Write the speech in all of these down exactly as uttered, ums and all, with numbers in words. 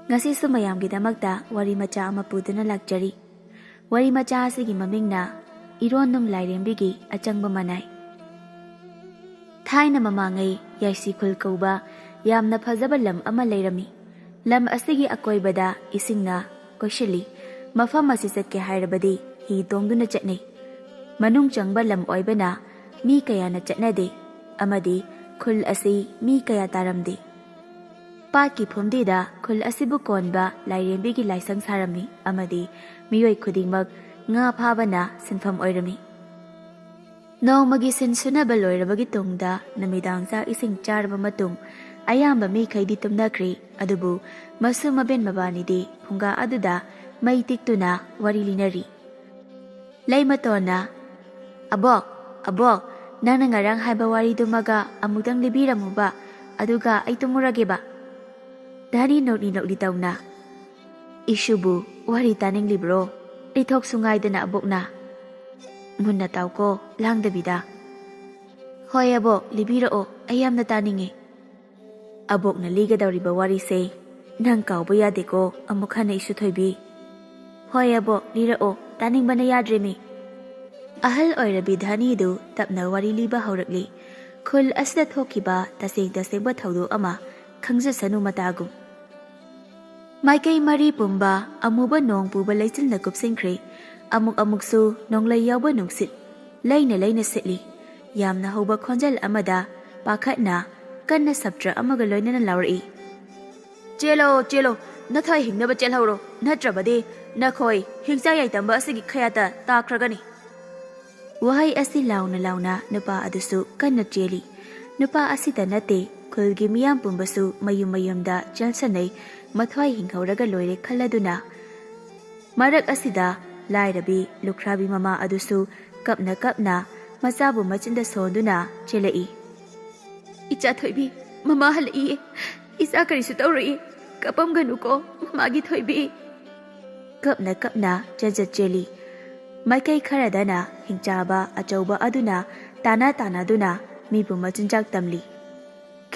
ꯉꯁꯤꯁꯨ ꯃꯌꯥꯝꯒꯤꯗꯃꯛꯇ ꯋꯥꯔꯤ ꯃꯆꯥ ꯑꯃ ꯄꯨꯗꯨꯅ ꯂꯥꯛꯆꯔꯤ꯫ ꯋꯥꯔꯤ ꯃꯆꯥ ꯑꯁꯤꯒꯤ ꯃꯃꯤꯡꯅ ꯏꯔꯣꯟꯅꯨꯡ ꯂꯥꯏꯔꯦꯝꯕꯤꯒꯤ ꯑꯆꯪꯕ ꯃꯅꯥꯏ꯫ ꯊꯥꯏꯅ ꯃꯃꯥꯡꯉꯩ ꯌꯥꯏꯁꯤꯈꯨꯜ ꯀꯧꯕ ꯌꯥꯝꯅ ꯐꯖꯕ ꯂꯝ ꯑꯃ ꯂꯩꯔꯝꯃꯤ꯫ ꯂꯝ ꯑꯁꯤꯒꯤ ꯑꯀꯣꯏꯕꯗ ꯏꯁꯤꯡꯅ ꯀꯣꯏꯁꯤꯜꯂꯤ꯫ ꯃꯐꯝ ꯑꯁꯤ ꯆꯠꯀꯦ ꯍꯥꯏꯔꯕꯗꯤ ꯍꯤ ꯇꯣꯡꯗꯨꯅ ꯆꯠꯅꯩ꯫ ꯃꯅꯨꯡ ꯆꯪꯕ ꯂꯝ ꯑꯣꯏꯕꯅ ꯃꯤ ꯀꯌꯥꯅ ꯆꯠꯅꯗꯦ ꯑꯃꯗꯤ ꯈꯨꯜ ꯑꯁꯤ ꯃꯤ ꯀꯌꯥ ꯇꯥꯔꯝꯗꯦ꯫ ꯄꯥꯠꯀꯤ ꯐꯨꯝꯗꯤꯗ ꯈꯨꯜ ꯑꯁꯤꯕꯨ ꯀꯣꯟꯕ ꯂꯥꯏꯔꯦꯝꯕꯤꯒꯤ ꯂꯥꯏꯁꯪ ꯁꯥꯔꯝꯃꯤ ꯑꯃꯗꯤ ꯃꯤꯑꯣꯏ ꯈꯨꯗꯤꯡꯃꯛ ꯉꯥ ꯐꯥꯕꯅ ꯁꯤꯟꯐꯝ ꯑꯣꯏꯔꯝꯃꯤ꯫ ꯅꯣꯡꯃꯒꯤ ꯁꯤꯟ ꯁꯨꯅꯕ ꯂꯣꯏꯔꯕꯒꯤ ꯇꯨꯡꯗ ꯅꯨꯃꯤꯗꯥꯡ ꯆꯥꯛ ꯏꯁꯤꯡ ꯆꯥꯔꯕ ꯃꯇꯨꯡ ꯑꯌꯥꯝꯕ ꯃꯤꯈꯩꯗꯤ ꯇꯨꯝꯅꯈ꯭ꯔꯦ꯫ ꯑꯗꯨꯕꯨ ꯃꯁꯨ ꯃꯕꯦꯟ ꯃꯕꯥꯅꯤꯗꯤ ꯐꯨꯡꯒꯥ ꯑꯗꯨꯗ ꯃꯩ ꯇꯤꯛꯇꯨꯅ ꯋꯥꯔꯤ ꯂꯤꯅꯔꯤ꯫ ꯂꯩꯃꯇꯣꯟꯅ, "ꯑꯕꯣꯛ, ꯑꯕꯣꯛ, ꯅꯪꯅ ꯉꯔꯥꯡ ꯍꯥꯏꯕ ꯋꯥꯔꯤꯗꯨꯃꯒ ꯑꯃꯨꯛꯇꯪ ꯂꯤꯕꯤꯔꯝꯃꯨꯕ, ꯑꯗꯨꯒ ꯑꯩ ꯇꯨꯝꯃꯨꯔꯒꯦꯕ꯫" ꯙꯅꯤ ꯅꯣꯛꯂꯤ ꯅꯣꯛꯂꯤ ꯇꯧꯅ, "ꯏꯁꯨꯕꯨ ꯋꯥꯔꯤ ꯇꯥꯅꯤꯡꯂꯤꯕ꯭ꯔꯣ? ꯂꯤꯊꯣꯛꯁꯨ ꯉꯥꯏꯗꯅ ꯑꯕꯣꯛꯅ꯫ ꯃꯨꯟꯅ ꯇꯥꯎꯀꯣ, ꯂꯥꯡꯗꯕꯤꯗ꯫" "ꯍꯣꯏ ꯑꯕꯣꯛ, ꯂꯤꯕꯤꯔꯛꯑꯣ, ꯑꯩ ꯌꯥꯝꯅ ꯇꯥꯅꯤꯡꯉꯤ꯫" "ꯑꯕꯣꯛꯅ ꯂꯤꯒꯗꯧꯔꯤꯕ ꯋꯥꯔꯤꯁꯦ ꯅꯪ ꯀꯥꯎꯕ ꯌꯥꯗꯦꯀꯣ, ꯑꯃꯨꯛ ꯍꯟꯅ ꯏꯁꯨ ꯊꯣꯏꯕꯤ꯫" "ꯍꯣꯏ ꯑꯕꯣꯛ, ꯂꯤꯔꯛꯑꯣ, ꯇꯥꯅꯤꯡꯕꯅ ꯌꯥꯗ꯭ꯔꯦꯃꯤ꯫" ꯑꯍꯜ ꯑꯣꯏꯔꯕꯤ ꯙꯅꯤꯗꯨ ꯇꯞꯅ ꯋꯥꯔꯤ ꯂꯤꯕ ꯍꯧꯔꯛꯂꯤ꯫ ꯈꯨꯜ ꯑꯁꯤꯗ ꯊꯣꯛꯈꯤꯕ ꯇꯁꯦꯡ ꯇꯁꯦꯡꯕ ꯊꯧꯗꯣꯛ ꯑꯃ ꯈꯪꯖꯁꯅꯨ ꯃꯇꯥꯒꯨꯝ꯫ ꯃꯥꯏꯀꯩ ꯃꯔꯤ ꯄꯨꯝꯕ ꯑꯃꯨꯕ ꯅꯣꯡ ꯄꯨꯕ ꯂꯩꯆꯤꯜꯅ ꯀꯨꯞꯁꯤꯟꯈ꯭ꯔꯦ꯫ ꯑꯃꯨꯛ ꯑꯃꯨꯛꯁꯨ ꯅꯣꯡꯂꯩ ꯌꯥꯎꯕ ꯅꯨꯡꯁꯤꯠ ꯂꯩꯅ ꯂꯩꯅ ꯁꯤꯠꯂꯤ꯫ ꯌꯥꯝꯅ ꯍꯧꯕ ꯈꯣꯟꯖꯦꯜ ꯑꯃꯗ ꯄꯥꯈꯠꯅ ꯀꯟꯅ ꯁꯞꯇ꯭ꯔ ꯑꯃꯒ ꯂꯣꯏꯅꯅ ꯂꯥꯎꯔꯛꯏ, "ꯆꯦꯜꯂꯣ, ꯆꯦꯜꯂꯣ, ꯅꯊꯥꯏ ꯍꯤꯡꯅꯕ ꯆꯦꯜꯍꯧꯔꯣ, ꯅꯠꯇ꯭ꯔꯕꯗꯤ ꯅꯈꯣꯏ ꯍꯤꯡꯆꯥ ꯌꯥꯏꯇꯝꯕ ꯑꯁꯤꯒꯤ ꯈꯌꯥꯠꯇ ꯇꯥꯈ꯭ꯔꯒꯅꯤ꯫" ꯋꯥꯍꯩ ꯑꯁꯤ ꯂꯥꯎꯅ ꯂꯥꯎꯅ ꯅꯨꯄꯥ ꯑꯗꯨꯁꯨ ꯀꯟꯅ ꯆꯦꯜꯂꯤ꯫ ꯅꯨꯄꯥ ꯑꯁꯤꯇ ꯅꯠꯇꯦ, ꯈꯨꯜꯒꯤ ꯃꯤꯌꯥꯝ ꯄꯨꯝꯕꯁꯨ ꯃꯌꯨꯝ ꯃꯌꯨꯝꯗ ꯆꯦꯟꯁꯟꯅꯩ, ꯃꯊ꯭ꯋꯥꯏ ꯍꯤꯡꯍꯧꯔꯒ ꯂꯣꯏꯔꯦ ꯈꯜꯂꯗꯨꯅ꯫ ꯃꯔꯛ ꯑꯁꯤꯗ ꯂꯥꯏꯔꯕꯤ ꯂꯨꯈ꯭ꯔꯥꯕꯤ ꯃꯃꯥ ꯑꯗꯨꯁꯨ ꯀꯞꯅ ꯀꯞꯅ ꯃꯆꯥꯕꯨ ꯃꯆꯤꯟꯗ ꯁꯣꯟꯗꯨꯅ ꯆꯦꯜꯂꯛꯏ꯫ "ꯏꯆꯥ ꯊꯣꯏꯕꯤ, ꯃꯃꯥ ꯍꯜꯂꯛꯏꯌꯦ꯫ ꯏꯆꯥ ꯀꯔꯤꯁꯨ ꯇꯧꯔꯛꯏ꯫ ꯀꯞꯄꯝꯒꯅꯨꯀꯣ, ꯃꯃꯥꯒꯤ ꯊꯣꯏꯕꯤ꯫" ꯀꯞꯅ ꯀꯞꯅ ꯆꯦꯟꯖꯠ ꯆꯦꯜꯂꯤ꯫ ꯃꯥꯏꯀꯩ ꯈꯔꯗꯅ ꯍꯤꯡꯆꯥꯕ ꯑꯆꯧꯕ ꯑꯗꯨꯅ ꯇꯥꯅ ꯇꯥꯅꯗꯨꯅ ꯃꯤꯕꯨ ꯃꯆꯤꯟꯖꯥꯛ ꯇꯝꯂꯤ꯫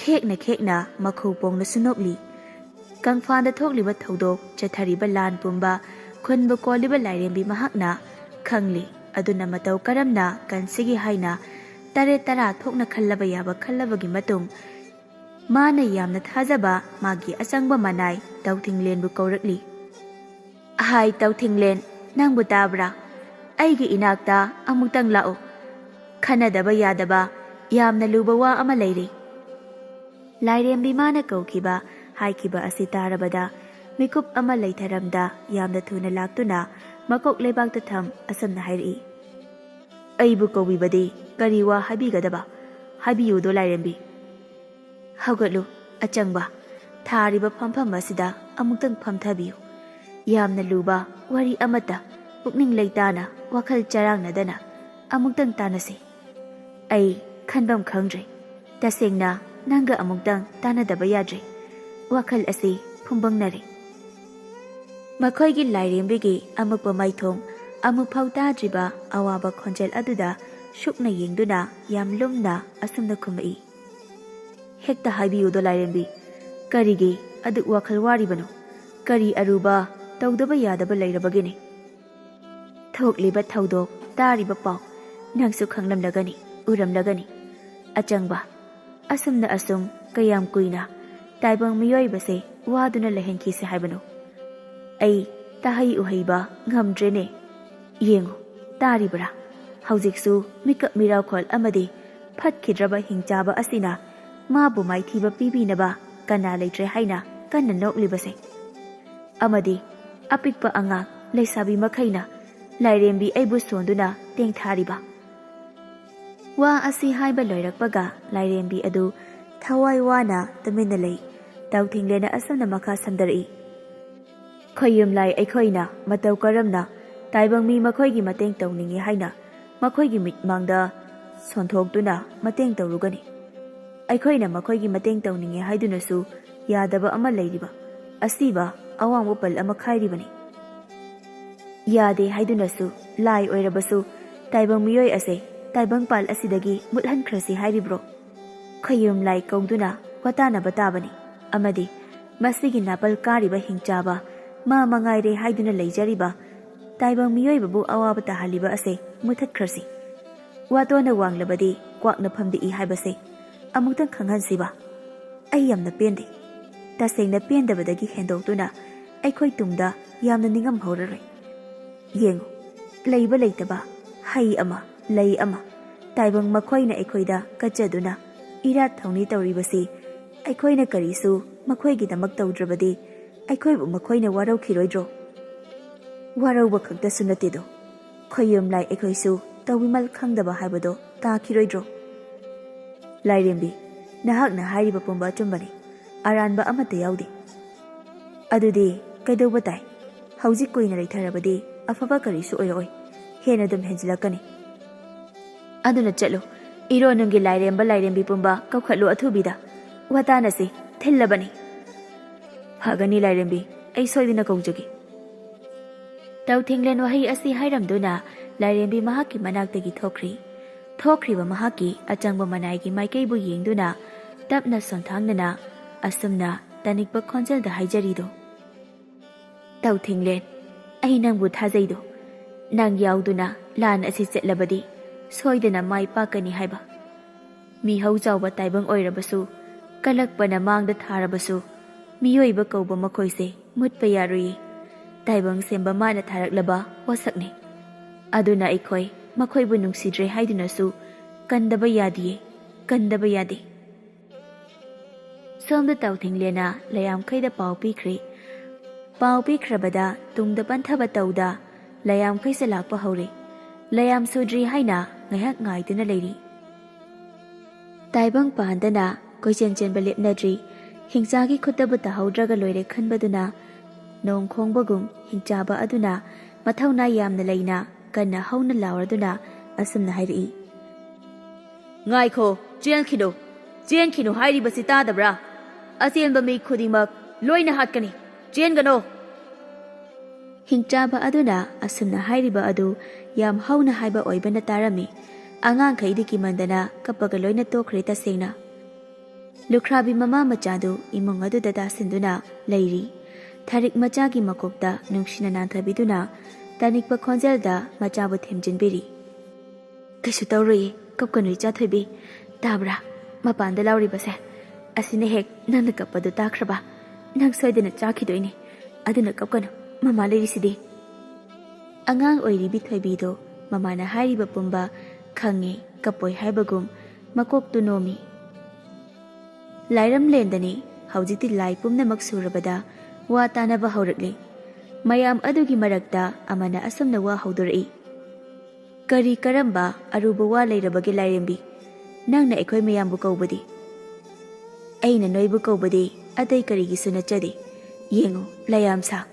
ꯈꯦꯛꯅ ꯈꯦꯛꯅ ꯃꯈꯨ ꯄꯣꯡꯅꯁꯨ ꯅꯣꯛꯂꯤ꯫ ꯀꯪꯐꯥꯟꯗ ꯊꯣꯛꯂꯤꯕ ꯊꯧꯗꯣꯛ, ꯆꯠꯊꯔꯤꯕ ꯂꯥꯟ ꯄꯨꯝꯕ ꯈꯨꯟꯕ ꯀꯣꯜꯂꯤꯕ ꯂꯥꯏꯔꯦꯝꯕꯤ ꯃꯍꯥꯛꯅ ꯈꯪꯂꯤ꯫ ꯑꯗꯨꯅ ꯃꯇꯧ ꯀꯔꯝꯅ ꯀꯟꯁꯤꯒꯦ ꯍꯥꯏꯅ ꯇꯔꯦꯠ ꯇꯔꯥ ꯊꯣꯛꯅ ꯈꯜꯂꯕ ꯌꯥꯕ ꯈꯜꯂꯕꯒꯤ ꯃꯇꯨꯡ, ꯃꯥꯅ ꯌꯥꯝꯅ ꯊꯥꯖꯕ ꯃꯥꯒꯤ ꯑꯆꯪꯕ ꯃꯅꯥꯏ ꯇꯧꯊꯤꯡꯂꯦꯟꯕꯨ ꯀꯧꯔꯛꯂꯤ꯫ "ꯑꯍꯥꯏ ꯇꯧꯊꯤꯡꯂꯦꯟ, ꯅꯪꯕꯨ ꯇꯥꯕ꯭ꯔꯥ? ꯑꯩꯒꯤ ꯏꯅꯥꯛꯇ ꯑꯃꯨꯛꯇꯪ ꯂꯥꯛꯎ꯫ ꯈꯟꯅꯗꯕ ꯌꯥꯗꯕ ꯌꯥꯝꯅ ꯂꯨꯕ ꯋꯥ ꯑꯃ ꯂꯩꯔꯤ꯫" ꯂꯥꯏꯔꯦꯝꯕꯤ ꯃꯥꯅ ꯀꯧꯈꯤꯕ, ꯍꯥꯏꯈꯤꯕ ꯑꯁꯤ ꯇꯥꯔꯕꯗ ꯃꯤꯀꯨꯞ ꯑꯃ ꯂꯩꯊꯔꯝꯗ ꯌꯥꯝꯅ ꯊꯨꯅ ꯂꯥꯛꯇꯨꯅ ꯃꯀꯣꯛ ꯂꯩꯕꯥꯛꯇ ꯊꯝ ꯑꯁꯨꯝꯅ ꯍꯥꯏꯔꯛꯏ, "ꯑꯩꯕꯨ ꯀꯧꯕꯤꯕꯗꯤ ꯀꯔꯤ ꯋꯥ ꯍꯥꯏꯕꯤꯒꯗꯕ? ꯍꯥꯏꯕꯤꯌꯨꯗꯣ ꯂꯥꯏꯔꯦꯝꯕꯤ꯫" "ꯍꯧꯒꯠꯂꯨ ꯑꯆꯪꯕ, ꯊꯥꯔꯤꯕ ꯐꯝꯐꯝ ꯑꯁꯤꯗ ꯑꯃꯨꯛꯇꯪ ꯐꯝꯊꯕꯤꯌꯨ꯫ ꯌꯥꯝꯅ ꯂꯨꯕ ꯋꯥꯔꯤ ꯑꯃꯠꯇ ꯄꯨꯛꯅꯤꯡ ꯂꯩꯇꯥꯅ, ꯋꯥꯈꯜ ꯆꯔꯥꯡꯅꯗꯅ ꯑꯃꯨꯛꯇꯪ ꯇꯥꯟꯅꯁꯤ꯫ ꯑꯩ ꯈꯟꯐꯝ ꯈꯪꯗ꯭ꯔꯦ꯫ ꯇꯁꯦꯡꯅ ꯅꯪꯒ ꯑꯃꯨꯛꯇꯪ ꯇꯥꯟꯅꯗꯕ ꯌꯥꯗ꯭ꯔꯦ꯫ ꯋꯥꯈꯜ ꯑꯁꯤ ꯐꯨꯝꯕꯪꯅꯔꯦ꯫" ꯃꯈꯣꯏꯒꯤ ꯂꯥꯏꯔꯦꯝꯕꯤꯒꯤ ꯑꯃꯨꯛꯄ ꯃꯥꯏꯊꯣꯡ, ꯑꯃꯨꯛꯐꯥꯎ ꯇꯥꯗ꯭ꯔꯤꯕ ꯑꯋꯥꯕ ꯈꯣꯟꯖꯦꯜ ꯑꯗꯨꯗ ꯁꯨꯛꯅ ꯌꯦꯡꯗꯨꯅ ꯌꯥꯝ ꯂꯨꯝꯅ ꯑꯁꯨꯝꯅ ꯈꯨꯝꯃꯛꯏ, "ꯍꯦꯛꯇ ꯍꯥꯏꯕꯤꯌꯨꯗꯣ ꯂꯥꯏꯔꯦꯝꯕꯤ, ꯀꯔꯤꯒꯤ ꯑꯗꯨꯛ ꯋꯥꯈꯜ ꯋꯥꯔꯤꯕꯅꯣ? ꯀꯔꯤ ꯑꯔꯨꯕ ꯇꯧꯗꯕ ꯌꯥꯗꯕ ꯂꯩꯔꯕꯒꯦꯅꯦ?" ꯊꯣꯛꯂꯤꯕ ꯊꯧꯗꯣꯛ, ꯇꯥꯔꯤꯕ ꯄꯥꯎ, ꯅꯪꯁꯨ ꯈꯪꯂꯝꯂꯒꯅꯤ, ꯎꯔꯝꯂꯒꯅꯤ꯫ ꯑꯆꯪꯕ, ꯑꯁꯨꯝꯅ ꯑꯁꯨꯝ ꯀꯌꯥꯝ ꯀꯨꯏꯅ ꯇꯥꯏꯕꯪ ꯃꯤꯑꯣꯏꯕꯁꯦ ꯋꯥꯗꯨꯅ ꯂꯩꯍꯟꯈꯤꯁꯦ ꯍꯥꯏꯕꯅꯣ? ꯑꯩ ꯇꯥꯍꯩ ꯎꯍꯩꯕ ꯉꯝꯗ꯭ꯔꯦꯅꯦ꯫ ꯌꯦꯡꯉꯨ, ꯇꯥꯔꯤꯕ꯭ꯔꯥ? ꯍꯧꯖꯤꯛꯁꯨ ꯃꯤꯀꯞ ꯃꯤꯔꯥꯎꯈꯣꯜ ꯑꯃꯗꯤ ꯐꯠꯈꯤꯗ꯭ꯔꯕ ꯍꯤꯡꯆꯥꯕ ꯑꯁꯤꯅ ꯃꯥꯕꯨ ꯃꯥꯏꯊꯤꯕ ꯄꯤꯕꯤꯅꯕ ꯀꯅꯥ ꯂꯩꯇ꯭ꯔꯦ ꯍꯥꯏꯅ ꯀꯟꯅ ꯅꯣꯛꯂꯤꯕꯁꯦ꯫ ꯑꯃꯗꯤ ꯑꯄꯤꯛꯄ ꯑꯉꯥꯡ ꯂꯩꯁꯥꯕꯤ ꯃꯈꯩꯅ ꯂꯥꯏꯔꯦꯝꯕꯤ ꯑꯩꯕꯨ ꯁꯣꯟꯗꯨꯅ ꯇꯦꯡꯊꯥꯔꯤꯕ꯫ ꯋꯥ ꯑꯁꯤ ꯍꯥꯏꯕ ꯂꯣꯏꯔꯛꯄꯒ ꯂꯥꯏꯔꯦꯝꯕꯤ ꯑꯗꯨ ꯊꯋꯥꯏ ꯋꯥꯅ ꯇꯨꯃꯤꯟꯅ ꯂꯩ꯫ ꯇꯧꯊꯤꯡꯂꯦꯅ ꯑꯁꯨꯝꯅ ꯃꯈꯥ ꯁꯝꯗꯔꯛꯏ, "ꯈꯣꯌꯨꯝꯂꯥꯏ ꯑꯩꯈꯣꯏꯅ ꯃꯇꯧ ꯀꯔꯝꯅ ꯇꯥꯏꯕꯪ ꯃꯤ ꯃꯈꯣꯏꯒꯤ ꯃꯇꯦꯡ ꯇꯧꯅꯤꯡꯏ ꯍꯥꯏꯅ ꯃꯈꯣꯏꯒꯤ ꯃꯤꯠꯃꯥꯡꯗ ꯁꯣꯟꯊꯣꯛꯇꯨꯅ ꯃꯇꯦꯡ ꯇꯧꯔꯨꯒꯅꯤ? ꯑꯩꯈꯣꯏꯅ ꯃꯈꯣꯏꯒꯤ ꯃꯇꯦꯡ ꯇꯧꯅꯤꯡꯏ ꯍꯥꯏꯗꯨꯅꯁꯨ ꯌꯥꯗꯕ ꯑꯃ ꯂꯩꯔꯤꯕ ꯑꯁꯤꯕ ꯑꯋꯥꯡꯕ ꯄꯜ ꯑꯃ ꯈꯥꯏꯔꯤꯕꯅꯤ꯫ ꯌꯥꯗꯦ ꯍꯥꯏꯗꯨꯅꯁꯨ ꯂꯥꯏ ꯑꯣꯏꯔꯕꯁꯨ ꯇꯥꯏꯕꯪ ꯃꯤꯑꯣꯏ ꯑꯁꯦ ꯇꯥꯏꯕꯪ ꯄꯥꯜ ꯑꯁꯤꯗꯒꯤ ꯃꯨꯠꯍꯟꯈ꯭ꯔꯁꯤ ꯍꯥꯏꯔꯤꯕ꯭ꯔꯣ? ꯈꯣꯌꯨꯝ ꯂꯥꯏ ꯀꯧꯗꯨꯅ ꯋꯥꯇꯥꯅꯕ ꯇꯥꯕꯅꯤ ꯑꯃꯗꯤ ꯃꯁꯤꯒꯤ ꯅꯥꯄꯜ ꯀꯥꯔꯤꯕ ꯍꯤꯡꯆꯥꯕ, ꯃꯥ ꯃꯉꯥꯏꯔꯦ ꯍꯥꯏꯗꯨꯅ ꯂꯩꯖꯔꯤꯕ ꯇꯥꯏꯕꯪ ꯃꯤꯑꯣꯏꯕꯕꯨ ꯑꯋꯥꯕ ꯇꯥꯍꯜꯂꯤꯕ ꯑꯁꯦ ꯃꯨꯊꯠꯈ꯭ꯔꯁꯤ꯫ ꯋꯥꯇꯣꯟꯅ ꯋꯥꯡꯂꯕꯗꯤ ꯀ꯭ꯋꯥꯛꯅ ꯐꯝꯗꯦꯛꯏ ꯍꯥꯏꯕꯁꯦ ꯑꯃꯨꯛꯇꯪ ꯈꯪꯍꯟꯁꯤꯕ꯫ ꯑꯩ ꯌꯥꯝꯅ ꯄꯦꯟꯗꯦ꯫ ꯇꯁꯦꯡꯅ ꯄꯦꯟꯗꯕꯗꯒꯤ ꯍꯦꯟꯗꯣꯛꯇꯨꯅ ꯑꯩꯈꯣꯏ ꯇꯨꯡꯗ ꯌꯥꯝꯅ ꯅꯤꯡꯉꯝꯍꯧꯔꯔꯣꯏ꯫ ꯌꯦꯡꯉꯨ, ꯂꯩꯕ ꯂꯩꯇꯕ, ꯍꯩ ꯑꯃ, ꯂꯩ ꯑꯃ, ꯇꯥꯏꯕꯪ ꯃꯈꯣꯏꯅ ꯑꯩꯈꯣꯏꯗ ꯀꯠꯆꯗꯨꯅ ꯏꯔꯥꯠ ꯊꯧꯅꯤ ꯇꯧꯔꯤꯕꯁꯤ ꯑꯩꯈꯣꯏꯅ ꯀꯔꯤꯁꯨ ꯃꯈꯣꯏꯒꯤꯗꯃꯛ ꯇꯧꯗ꯭ꯔꯕꯗꯤ ꯑꯩꯈꯣꯏꯕꯨ ꯃꯈꯣꯏꯅ ꯋꯥꯔꯧꯈꯤꯔꯣꯏꯗ꯭ꯔꯣ? ꯋꯥꯔꯧꯕ ꯈꯛꯇꯁꯨ ꯅꯠꯇꯦꯗꯣ, ꯈꯣꯏꯌꯨꯝ ꯂꯥꯏ ꯑꯩꯈꯣꯏꯁꯨ ꯇꯧꯕꯤꯃꯜ ꯈꯪꯗꯕ ꯍꯥꯏꯕꯗꯣ ꯇꯥꯈꯤꯔꯣꯏꯗ꯭ꯔꯣ? ꯂꯥꯏꯔꯦꯝꯕꯤ, ꯅꯍꯥꯛꯅ ꯍꯥꯏꯔꯤꯕ ꯄꯨꯝꯕ ꯑꯆꯨꯝꯕꯅꯤ, ꯑꯔꯥꯟꯕ ꯑꯃꯠꯇ ꯌꯥꯎꯗꯦ꯫ ꯑꯗꯨꯗꯤ ꯀꯩꯗꯧꯕ ꯇꯥꯏ? ꯍꯧꯖꯤꯛ ꯀꯨꯏꯅ ꯂꯩꯊꯔꯕꯗꯤ ꯑꯐꯕ ꯀꯔꯤꯁꯨ ꯑꯣꯏꯔꯛꯑꯣꯏ, ꯍꯦꯟꯅ ꯑꯗꯨꯝ ꯍꯦꯟꯖꯤꯜꯂꯛꯀꯅꯤ꯫ ꯑꯗꯨꯅ ꯆꯠꯂꯨ, ꯏꯔꯣꯟꯅꯨꯡꯒꯤ ꯂꯥꯏꯔꯦꯝꯕ ꯂꯥꯏꯔꯦꯝꯕꯤ ꯄꯨꯝꯕ ꯀꯧꯈꯠꯂꯨ ꯑꯊꯨꯕꯤꯗ꯫ ꯋꯥꯇꯥꯅꯁꯤ ꯊꯤꯜꯂꯕꯅꯤ꯫ ꯐꯒꯅꯤ ꯂꯥꯏꯔꯦꯝꯕꯤ, ꯑꯩ ꯁꯣꯏꯗꯅ ꯀꯧꯖꯒꯦ꯫ ꯇꯧꯊꯤꯡꯂꯦꯟ ꯋꯥꯍꯩ ꯑꯁꯤ ꯍꯥꯏꯔꯝꯗꯨꯅ ꯂꯥꯏꯔꯦꯝꯕꯤ ꯃꯍꯥꯛꯀꯤ ꯃꯅꯥꯛꯇꯒꯤ ꯊꯣꯛꯈ꯭ꯔꯤ꯫ ꯊꯣꯛꯈ꯭ꯔꯤꯕ ꯃꯍꯥꯛꯀꯤ ꯑꯆꯪꯕ ꯃꯅꯥꯏꯒꯤ ꯃꯥꯏꯀꯩꯕꯨ ꯌꯦꯡꯗꯨꯅ ꯇꯞꯅ ꯁꯣꯟꯊꯥꯡꯗꯅ ꯑꯁꯨꯝꯅ ꯇꯅꯤꯛꯄ ꯈꯣꯟꯖꯦꯜꯗ ꯍꯥꯏꯖꯔꯤꯗꯣ, "ꯇꯧꯊꯤꯡꯂꯦꯟ, ꯑꯩ ꯅꯪꯕꯨ ꯊꯥꯖꯩꯗꯣ꯫ ꯅꯪ ꯌꯥꯎꯗꯨꯅ ꯂꯥꯟ ꯑꯁꯤ ꯆꯠꯂꯕꯗꯤ ꯁꯣꯏꯗꯅ ꯃꯥꯏ ꯄꯥꯛꯀꯅꯤ ꯍꯥꯏꯕ꯫ ꯃꯤꯍꯧ ꯆꯥꯎꯕ ꯇꯥꯏꯕꯪ ꯑꯣꯏꯔꯕꯁꯨ, ꯀꯜꯂꯛꯄꯅ ꯃꯥꯡꯗ ꯊꯥꯔꯕꯁꯨ, ꯃꯤꯑꯣꯏꯕ ꯀꯧꯕ ꯃꯈꯣꯏꯁꯦ ꯃꯨꯠꯄ ꯌꯥꯔꯣꯏꯌꯦ꯫ ꯇꯥꯏꯕꯪ ꯁꯦꯝꯕ ꯃꯥꯅ ꯊꯥꯔꯛꯂꯕ ꯄꯣꯠꯁꯛꯅꯤ꯫ ꯑꯗꯨꯅ ꯑꯩꯈꯣꯏ ꯃꯈꯣꯏꯕꯨ ꯅꯨꯡꯁꯤꯗ꯭ꯔꯦ ꯍꯥꯏꯗꯨꯅꯁꯨ ꯀꯟꯗꯕ ꯌꯥꯗꯤꯌꯦ, ꯀꯟꯗꯕ ꯌꯥꯗꯦ꯫" ꯁꯣꯝꯗ ꯇꯧꯊꯤꯡꯂꯦꯅ ꯂꯩꯌꯥꯝꯈꯩꯗ ꯄꯥꯎ ꯄꯤꯈ꯭ꯔꯦ꯫ ꯄꯥꯎ ꯄꯤꯈ꯭ꯔꯕꯗ ꯇꯨꯡꯗ ꯄꯟꯊꯕ ꯇꯧꯗ ꯂꯩꯌꯥꯝꯈꯩꯁꯨ ꯂꯥꯛꯄ ꯍꯧꯔꯦ꯫ ꯂꯩꯌꯥꯝ ꯁꯨꯗ꯭ꯔꯤ ꯍꯥꯏꯅ ꯉꯥꯏꯍꯥꯛ ꯉꯥꯏꯗꯨꯅ ꯂꯩꯔꯤ꯫ ꯇꯥꯏꯕꯪ ꯄꯥꯟꯗꯅ ꯀꯣꯏꯆꯦꯟ ꯆꯦꯟꯕ ꯂꯦꯞꯅꯗ꯭ꯔꯤ꯫ ꯍꯤꯡꯆꯥꯒꯤ ꯈꯨꯠꯇꯕꯨ ꯇꯥꯍꯧꯗ꯭ꯔꯒ ꯂꯣꯏꯔꯦ ꯈꯟꯕꯗꯨꯅ ꯅꯣꯡ ꯈꯣꯡꯕꯒꯨꯝ ꯍꯤꯡꯆꯥꯕ ꯑꯗꯨꯅ ꯃꯊꯧꯅꯥ ꯌꯥꯝꯅ ꯂꯩꯅ ꯀꯟꯅ ꯍꯧꯅ ꯂꯥꯎꯔꯗꯨꯅ ꯑꯁꯨꯝꯅ ꯍꯥꯏꯔꯛꯏ, "ꯉꯥꯏꯈꯣ, ꯆꯦꯟꯈꯤꯅꯨ, ꯆꯦꯟꯈꯤꯅꯨ ꯍꯥꯏꯔꯤꯕꯁꯤ ꯇꯥꯗꯕ꯭ꯔꯥ? ꯑꯆꯦꯟꯕ ꯃꯤ ꯈꯨꯗꯤꯡꯃꯛ ꯂꯣꯏꯅ ꯍꯥꯠꯀꯅꯤ, ꯆꯦꯟꯒꯅꯣ!" ꯍꯤꯡꯆꯥꯕ ꯑꯗꯨꯅ ꯑꯁꯨꯝꯅ ꯍꯥꯏꯔꯤꯕ ꯑꯗꯨ ꯌꯥꯝ ꯍꯧꯅ ꯍꯥꯏꯕ ꯑꯣꯏꯕꯅ ꯇꯥꯔꯝꯃꯤ꯫ ꯑꯉꯥꯡꯈꯩꯗꯤ ꯀꯤꯃꯟꯗꯅ ꯀꯞꯄꯒ ꯂꯣꯏꯅ ꯇꯣꯛꯈ꯭ꯔꯦ ꯇꯁꯦꯡꯅ꯫ ꯂꯨꯈ꯭ꯔꯥꯕꯤ ꯃꯃꯥ ꯃꯆꯥꯗꯨ ꯏꯃꯨꯡ ꯑꯗꯨꯗ ꯇꯥꯁꯤꯟꯗꯨꯅ ꯂꯩꯔꯤ꯫ ꯊꯔꯤꯛ ꯃꯆꯥꯒꯤ ꯃꯀꯣꯛꯇ ꯅꯨꯡꯁꯤꯅ ꯅꯥꯟꯊꯕꯤꯗꯨꯅ ꯇꯥꯅꯤꯛꯄ ꯈꯣꯟꯖꯦꯜꯗ ꯃꯆꯥꯕꯨ ꯊꯦꯝꯖꯤꯟꯕꯤꯔꯤ꯫ "ꯀꯩꯁꯨ ꯇꯧꯔꯣꯏꯌꯦ, ꯀꯞꯀꯅꯨ ꯏꯆꯥ ꯊꯣꯏꯕꯤ꯫ ꯇꯥꯕ꯭ꯔꯥ? ꯃꯄꯥꯟꯗ ꯂꯥꯎꯔꯤꯕꯁꯦ꯫ ꯑꯁꯤꯅ ꯍꯦꯛ ꯅꯪꯅ ꯀꯞꯄꯗꯨ ꯇꯥꯈ꯭ꯔꯕ, ꯅꯪ ꯁꯣꯏꯗꯅ ꯆꯥꯈꯤꯗꯣꯏꯅꯤ꯫ ꯑꯗꯨꯅ ꯀꯞꯀꯅꯨ, ꯃꯃꯥ ꯂꯩꯔꯤꯁꯤꯗꯤ꯫" ꯑꯉꯥꯡ ꯑꯣꯏꯔꯤꯕꯤ ꯊꯣꯏꯕꯤꯗꯣ ꯃꯃꯥꯅ ꯍꯥꯏꯔꯤꯕ ꯄꯨꯝꯕ ꯈꯪꯉꯦ, ꯀꯞꯄꯣꯏ ꯍꯥꯏꯕꯒꯨꯝ ꯃꯀꯣꯛꯇꯨ ꯅꯣꯝꯃꯤ꯫ ꯂꯥꯏꯔꯝꯂꯦꯟꯗꯅꯤ ꯍꯧꯖꯤꯛꯇꯤ ꯂꯥꯏ ꯄꯨꯝꯅꯃꯛ ꯁꯨꯔꯕꯗ ꯋꯥ ꯇꯥꯅꯕ ꯍꯧꯔꯛꯂꯤ꯫ ꯃꯌꯥꯝ ꯑꯗꯨꯒꯤ ꯃꯔꯛꯇ ꯑꯃꯅ ꯑꯁꯨꯝꯅ ꯋꯥ ꯍꯧꯗꯣꯔꯛꯏ꯫ "ꯀꯔꯤ ꯀꯔꯝꯕ ꯑꯔꯨꯕ ꯋꯥ ꯂꯩꯔꯕꯒꯦ ꯂꯥꯏꯔꯦꯝꯕꯤ? ꯅꯪꯅ ꯑꯩꯈꯣꯏ ꯃꯌꯥꯝꯕꯨ ꯀꯧꯕꯗꯤ?" "ꯑꯩꯅ ꯅꯣꯏꯕꯨ ꯀꯧꯕꯗꯤ ꯑꯇꯩ ꯀꯔꯤꯒꯤꯁꯨ ꯅꯠꯆꯗꯦ꯫ ꯌꯦꯡꯉꯨ, ꯂꯌꯥꯝꯁꯥ,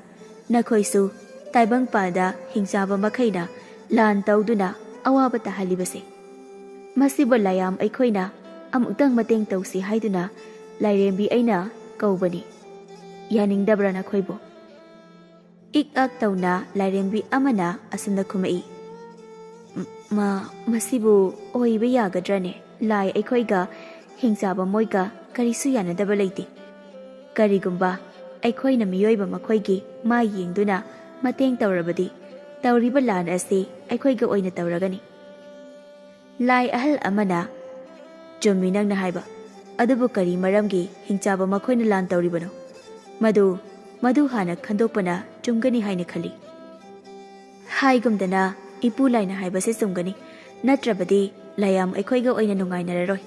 ꯅꯈꯣꯏꯁꯨ ꯇꯥꯏꯕꯪꯄꯥꯜꯗ ꯍꯤꯡꯆꯥꯕ ꯃꯈꯩꯅ ꯂꯥꯟ ꯇꯧꯗꯨꯅ ꯑꯋꯥꯕ ꯇꯥꯍꯜꯂꯤꯕꯁꯦ꯫ ꯃꯁꯤꯕꯨ ꯂꯌꯥꯝ ꯑꯩꯈꯣꯏꯅ ꯑꯃꯨꯛꯇꯪ ꯃꯇꯦꯡ ꯇꯧꯁꯤ ꯍꯥꯏꯗꯨꯅ ꯂꯥꯏꯔꯦꯝꯕꯤ ꯑꯩꯅ ꯀꯧꯕꯅꯤ꯫ ꯌꯥꯅꯤꯡꯗꯕ꯭ꯔꯥ ꯅꯈꯣꯏꯕꯨ?" ꯏꯛ ꯑꯛ ꯇꯧꯅ ꯂꯥꯏꯔꯦꯝꯕꯤ ꯑꯃꯅ ꯑꯁꯨꯝꯅ ꯈꯨꯝꯃꯛꯏ꯫ "ꯃ-, ꯃꯁꯤꯕꯨ ꯑꯣꯏꯕ ꯌꯥꯒꯗ꯭ꯔꯅꯦ? ꯂꯥꯏ ꯑꯩꯈꯣꯏꯒ ꯍꯤꯡꯆꯥꯕ ꯃꯣꯏꯒ ꯀꯔꯤꯁꯨ ꯌꯥꯅꯗꯕ ꯂꯩꯇꯦ꯫ ꯀꯔꯤꯒꯨꯝꯕ ꯑꯩꯈꯣꯏꯅ ꯃꯤꯑꯣꯏꯕ ꯃꯈꯣꯏꯒꯤ ꯃꯥꯏ ꯌꯦꯡꯗꯨꯅ ꯃꯇꯦꯡ ꯇꯧꯔꯕꯗꯤ ꯇꯧꯔꯤꯕ ꯂꯥꯟ ꯑꯁꯤ ꯑꯩꯈꯣꯏꯒ ꯑꯣꯏꯅ ꯇꯧꯔꯒꯅꯤ꯫" ꯂꯥꯏ ꯑꯍꯜ ꯑꯃꯅ, "ꯆꯨꯝꯃꯤ ꯅꯪꯅ ꯍꯥꯏꯕ, ꯑꯗꯨꯕꯨ ꯀꯔꯤ ꯃꯔꯝꯒꯤ ꯍꯤꯡꯆꯥꯕ ꯃꯈꯣꯏꯅ ꯂꯥꯟ ꯇꯧꯔꯤꯕꯅꯣ? ꯃꯗꯨ, ꯃꯗꯨ ꯍꯥꯟꯅ ꯈꯟꯗꯣꯛꯄꯅ ꯆꯨꯝꯒꯅꯤ ꯍꯥꯏꯅ ꯈꯜꯂꯤ꯫" ꯍꯥꯏꯒꯨꯝꯗꯅ ꯏꯄꯨ ꯂꯥꯏꯅ ꯍꯥꯏꯕꯁꯤ ꯆꯨꯝꯒꯅꯤ, ꯅꯠꯇ꯭ꯔꯕꯗꯤ ꯂꯥꯏꯌꯥꯝ ꯑꯩꯈꯣꯏꯒ ꯑꯣꯏꯅ ꯅꯨꯡꯉꯥꯏꯅꯔꯔꯣꯏ꯫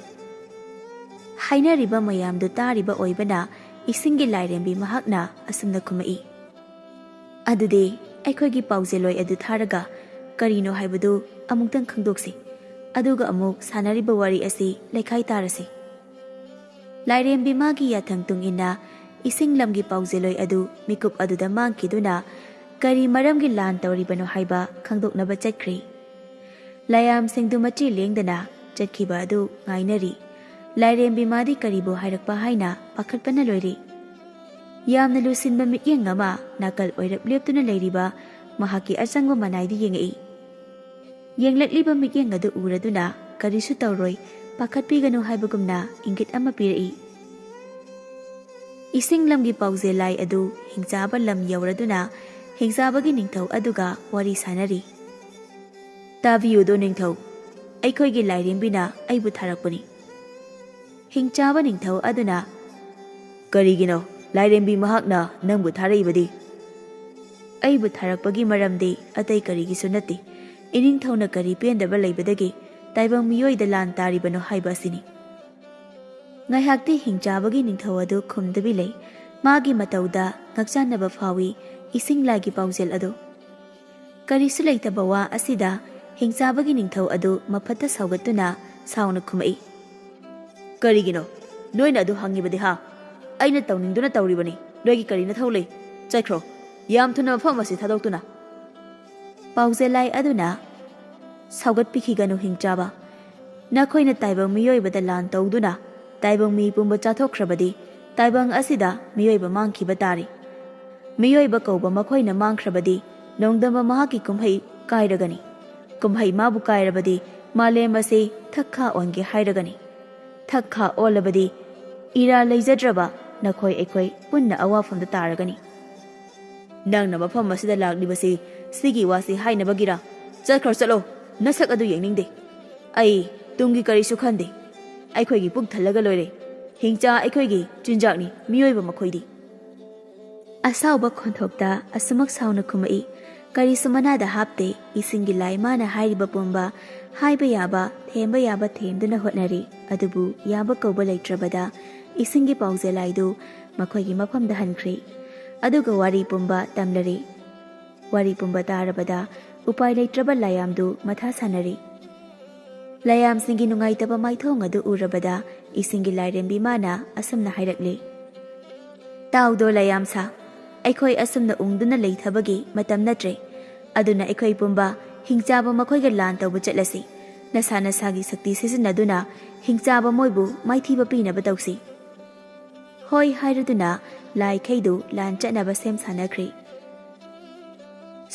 ꯍꯥꯏꯅꯔꯤꯕ ꯃꯌꯥꯝꯗꯨ ꯇꯥꯔꯤꯕ ꯑꯣꯏꯕꯅ ꯏꯁꯤꯡꯒꯤ ꯂꯥꯏꯔꯦꯝꯕꯤ ꯃꯍꯥꯛꯅ ꯑꯁꯨꯝꯅ ꯈꯨꯝꯃꯛꯏ꯫ ꯑꯗꯨꯗꯤ ꯑꯩꯈꯣꯏꯒꯤ ꯄꯥꯎꯖꯦꯜꯂꯣꯏ ꯑꯗꯨ ꯊꯥꯔꯒ ꯀꯔꯤꯅꯣ ꯍꯥꯏꯕꯗꯨ ꯑꯃꯨꯛꯇꯪ ꯈꯪꯗꯣꯛꯁꯤ꯫ ꯑꯗꯨꯒ ꯑꯃꯨꯛ ꯁꯥꯟꯅꯔꯤꯕ ꯋꯥꯔꯤ ꯑꯁꯤ ꯂꯩꯈꯥꯏ ꯇꯥꯔꯁꯤ꯫ ꯂꯥꯏꯔꯦꯝꯕꯤ ꯃꯥꯒꯤ ꯌꯥꯊꯪ ꯇꯨꯡ ꯏꯟꯅ ꯏꯁꯤꯡ ꯂꯝꯒꯤ ꯄꯥꯎꯖꯦꯜꯂꯣꯏ ꯑꯗꯨ ꯃꯤꯀꯨꯞ ꯑꯗꯨꯗ ꯃꯥꯡꯈꯤꯗꯨꯅ ꯀꯔꯤ ꯃꯔꯝꯒꯤ ꯂꯥꯟ ꯇꯧꯔꯤꯕꯅꯣ ꯍꯥꯏꯕ ꯈꯪꯗꯣꯛꯅꯕ ꯆꯠꯈ꯭ꯔꯤ꯫ ꯂꯥꯏꯌꯥꯝꯁꯤꯡꯗꯨ ꯃꯆꯤ ꯂꯦꯡꯗꯅ ꯆꯠꯈꯤꯕ ꯑꯗꯨ ꯉꯥꯏꯅꯔꯤ꯫ ꯂꯥꯏꯔꯦꯝꯕꯤ ꯃꯥꯗꯤ ꯀꯔꯤꯕꯨ ꯍꯥꯏꯔꯛꯄ ꯍꯥꯏꯅ ꯄꯥꯈꯠꯄꯅ ꯂꯣꯏꯔꯤ꯫ ꯌꯥꯝꯅ ꯂꯨꯁꯤꯟꯕ ꯃꯤꯠꯌꯦꯡ ꯑꯃ ꯅꯥꯀꯜ ꯑꯣꯏꯔꯞ ꯂꯦꯞꯇꯨꯅ ꯂꯩꯔꯤꯕ ꯃꯍꯥꯛꯀꯤ ꯑꯆꯪꯕ ꯃꯅꯥꯏꯗꯨ ꯌꯦꯡꯉꯛꯏ꯫ ꯌꯦꯡꯂꯛꯂꯤꯕ ꯃꯤꯠꯌꯦꯡ ꯑꯗꯨ ꯎꯔꯗꯨꯅ ꯀꯔꯤꯁꯨ ꯇꯧꯔꯣꯏ, ꯄꯥꯈꯠꯄꯤꯒꯅꯨ ꯍꯥꯏꯕꯒꯨꯝꯅ ꯏꯪꯒꯤꯠ ꯑꯃ ꯄꯤꯔꯛꯏ꯫ ꯏꯁꯤꯡ ꯂꯝꯒꯤ ꯄꯥꯎꯖꯦꯜ ꯂꯥꯏ ꯑꯗꯨ ꯍꯤꯡꯆꯥꯕ ꯂꯝ ꯌꯧꯔꯗꯨꯅ ꯍꯤꯡꯆꯥꯕꯒꯤ ꯅꯤꯡꯊꯧ ꯑꯗꯨꯒ ꯋꯥꯔꯤ ꯁꯥꯅꯔꯤ꯫ "ꯇꯥꯕꯤꯌꯨꯗꯣ ꯅꯤꯡꯊꯧ, ꯑꯩꯈꯣꯏꯒꯤ ꯂꯥꯏꯔꯦꯝꯕꯤꯅ ꯑꯩꯕꯨ ꯊꯥꯔꯛꯄꯅꯤ꯫" ꯍꯤꯡꯆꯥꯕ ꯅꯤꯡꯊꯧ ꯑꯗꯨꯅ, "ꯀꯔꯤꯒꯤꯅꯣ ꯂꯥꯏꯔꯦꯝꯕꯤ ꯃꯍꯥꯛꯅ ꯅꯪꯕꯨ ꯊꯥꯔꯛꯏꯕꯗꯤ?" "ꯑꯩꯕꯨ ꯊꯥꯔꯛꯄꯒꯤ ꯃꯔꯝꯗꯤ ꯑꯇꯩ ꯀꯔꯤꯒꯤꯁꯨ ꯅꯠꯇꯦ꯫ ꯏꯅꯤꯡꯊꯧꯅ ꯀꯔꯤ ꯄꯦꯟꯗꯕ ꯂꯩꯕꯗꯒꯤ ꯇꯥꯏꯕꯪ ꯃꯤꯑꯣꯏꯗ ꯂꯥꯟ ꯇꯥꯔꯤꯕꯅꯣ ꯍꯥꯏꯕ ꯑꯁꯤꯅꯤ꯫" ꯉꯥꯏꯍꯥꯛꯇꯤ ꯍꯤꯡꯆꯥꯕꯒꯤ ꯅꯤꯡꯊꯧ ꯑꯗꯨ ꯈꯨꯝꯗꯕꯤ ꯂꯩ꯫ ꯃꯥꯒꯤ ꯃꯇꯧꯗ ꯉꯛꯆꯥꯟꯅꯕ ꯐꯥꯎꯏ ꯏꯁꯤꯡ ꯂꯥꯏꯒꯤ ꯄꯥꯎꯖꯦꯜ ꯑꯗꯨ꯫ ꯀꯔꯤꯁꯨ ꯂꯩꯇꯕ ꯋꯥ ꯑꯁꯤꯗ ꯍꯤꯡꯆꯥꯕꯒꯤ ꯅꯤꯡꯊꯧ ꯑꯗꯨ ꯃꯐꯠꯇ ꯁꯥꯎꯒꯠꯇꯨꯅ ꯁꯥꯎꯅ ꯈꯨꯝꯃꯛꯏ, "ꯀꯔꯤꯒꯤꯅꯣ ꯅꯣꯏꯅ ꯑꯗꯨ ꯍꯪꯉꯤꯕꯗꯤ, ꯍꯥ? ꯑꯩꯅ ꯇꯧꯅꯤꯡꯗꯨꯅ ꯇꯧꯔꯤꯕꯅꯤ꯫ ꯅꯣꯏꯒꯤ ꯀꯔꯤ ꯅꯊꯧ ꯂꯩ? ꯆꯠꯈ꯭ꯔꯣ, ꯌꯥꯝ ꯊꯨꯅ ꯃꯐꯝ ꯑꯁꯤ ꯊꯥꯗꯣꯛꯇꯨꯅ꯫" ꯄꯥꯎꯖꯦꯜ ꯂꯥꯏ ꯑꯗꯨꯅ, "ꯁꯥꯎꯒꯠꯄꯤꯈꯤꯒꯅꯨ ꯍꯤꯡꯆꯥꯕ꯫ ꯅꯈꯣꯏꯅ ꯇꯥꯏꯕꯪ ꯃꯤꯑꯣꯏꯕꯗ ꯂꯥꯟ ꯇꯧꯗꯨꯅ ꯇꯥꯏꯕꯪ ꯃꯤ ꯄꯨꯝꯕ ꯆꯥꯊꯣꯛꯈ꯭ꯔꯕꯗꯤ ꯇꯥꯏꯕꯪ ꯑꯁꯤꯗ ꯃꯤꯑꯣꯏꯕ ꯃꯥꯡꯈꯤꯕ ꯇꯥꯔꯦ꯫ ꯃꯤꯑꯣꯏꯕ ꯀꯧꯕ ꯃꯈꯣꯏꯅ ꯃꯥꯡꯈ꯭ꯔꯕꯗꯤ ꯅꯣꯡꯗꯝꯕ ꯃꯍꯥꯛꯀꯤ ꯀꯨꯝꯍꯩ ꯀꯥꯏꯔꯒꯅꯤ꯫ ꯀꯨꯝꯍꯩ ꯃꯥꯕꯨ ꯀꯥꯏꯔꯕꯗꯤ ꯃꯥꯂꯦꯝ ꯑꯁꯤ ꯊꯛꯈꯥ ꯑꯣꯟꯒꯦ ꯍꯥꯏꯔꯒꯅꯤ꯫ ꯊꯛꯈꯥ ꯑꯣꯜꯂꯕꯗꯤ ꯏꯔꯥ ꯂꯩꯖꯗ꯭ꯔꯕ ꯅꯈꯣꯏ ꯑꯩꯈꯣꯏ ꯄꯨꯟꯅ ꯑꯋꯥꯐꯝꯗ ꯇꯥꯔꯒꯅꯤ꯫" "ꯅꯪꯅ ꯃꯐꯝ ꯑꯁꯤꯗ ꯂꯥꯛꯂꯤꯕꯁꯤ ꯁꯤꯒꯤ ꯋꯥꯁꯤ ꯍꯥꯏꯅꯕꯒꯤꯔꯥ? ꯆꯠꯈ꯭ꯔꯣ, ꯆꯠꯂꯣ, ꯅꯁꯛ ꯑꯗꯨ ꯌꯦꯡꯅꯤꯡꯗꯦ꯫ ꯑꯩ ꯇꯨꯡꯒꯤ ꯀꯔꯤꯁꯨ ꯈꯟꯗꯦ꯫ ꯑꯩꯈꯣꯏꯒꯤ ꯄꯨꯛ ꯊꯜꯂꯒ ꯂꯣꯏꯔꯦ꯫ ꯍꯤꯡꯆꯥ ꯑꯩꯈꯣꯏꯒꯤ ꯆꯤꯟꯖꯥꯛꯅꯤ, ꯃꯤꯑꯣꯏꯕ ꯃꯈꯣꯏꯗꯤ꯫" ꯑꯁꯥꯎꯕ ꯈꯣꯟꯊꯣꯛꯇ ꯑꯁꯨꯃꯛ ꯁꯥꯎꯅ ꯈꯨꯝꯃꯛꯏ, ꯀꯔꯤꯁꯨ ꯃꯅꯥꯗ ꯍꯥꯞꯇꯦ꯫ ꯏꯁꯤꯡꯒꯤ ꯂꯥꯏ ꯃꯥꯅ ꯍꯥꯏꯔꯤꯕ ꯄꯨꯝꯕ ꯍꯥꯏꯕ ꯌꯥꯕ, ꯊꯦꯝꯕ ꯌꯥꯕ ꯊꯦꯝꯗꯨꯅ ꯍꯣꯠꯅꯔꯤ꯫ ꯑꯗꯨꯕꯨ ꯌꯥꯕ ꯀꯧꯕ ꯂꯩꯇ꯭ꯔꯕꯗ ꯏꯁꯤꯡꯒꯤ ꯄꯥꯎꯖꯦꯜ ꯂꯥꯏꯗꯨ ꯃꯈꯣꯏꯒꯤ ꯃꯐꯝꯗ ꯍꯟꯈ꯭ꯔꯦ꯫ ꯑꯗꯨꯒ ꯋꯥꯔꯤ ꯄꯨꯝꯕ ꯇꯝꯂꯔꯦ꯫ ꯋꯥꯔꯤ ꯄꯨꯝꯕ ꯇꯥꯔꯕꯗ ꯎꯄꯥꯏ ꯂꯩꯇ꯭ꯔꯕ ꯂꯥꯏꯌꯥꯝꯗꯨ ꯃꯊꯥ ꯁꯥꯅꯔꯦ꯫ ꯂꯥꯏꯌꯥꯝꯁꯤꯡꯒꯤ ꯅꯨꯡꯉꯥꯏꯇꯕ ꯃꯥꯏꯊꯣꯡ ꯑꯗꯨ ꯎꯔꯕꯗ ꯏꯁꯤꯡꯒꯤ ꯂꯥꯏꯔꯦꯝꯕꯤ ꯃꯥꯅ ꯑꯁꯨꯝꯅ ꯍꯥꯏꯔꯛꯂꯤ, "ꯇꯥꯎꯗꯣ ꯂꯥꯏꯌꯥꯝꯁꯥ, ꯑꯩꯈꯣꯏ ꯑꯁꯨꯝꯅ ꯎꯪꯗꯨꯅ ꯂꯩꯊꯕꯒꯤ ꯃꯇꯝ ꯅꯠꯇ꯭ꯔꯦ꯫ ꯑꯗꯨꯅ ꯑꯩꯈꯣꯏ ꯄꯨꯝꯕ ꯍꯤꯡꯆꯥꯕ ꯃꯈꯣꯏꯒ ꯂꯥꯟ ꯇꯧꯕ ꯆꯠꯂꯁꯤ꯫ ꯅꯁꯥ ꯅꯁꯥꯒꯤ ꯁꯛꯇꯤ ꯁꯤꯖꯤꯟꯅꯗꯨꯅ ꯍꯤꯡꯆꯥꯕ ꯃꯣꯏꯕꯨ ꯃꯥꯏꯊꯤꯕ ꯄꯤꯅꯕ ꯇꯧꯁꯤ꯫" ꯍꯣꯏ ꯍꯥꯏꯔꯗꯨꯅ ꯂꯥꯏꯈꯩꯗꯨ ꯂꯥꯟ ꯆꯠꯅꯕ ꯁꯦꯝ ꯁꯥꯅꯈ꯭ꯔꯦ꯫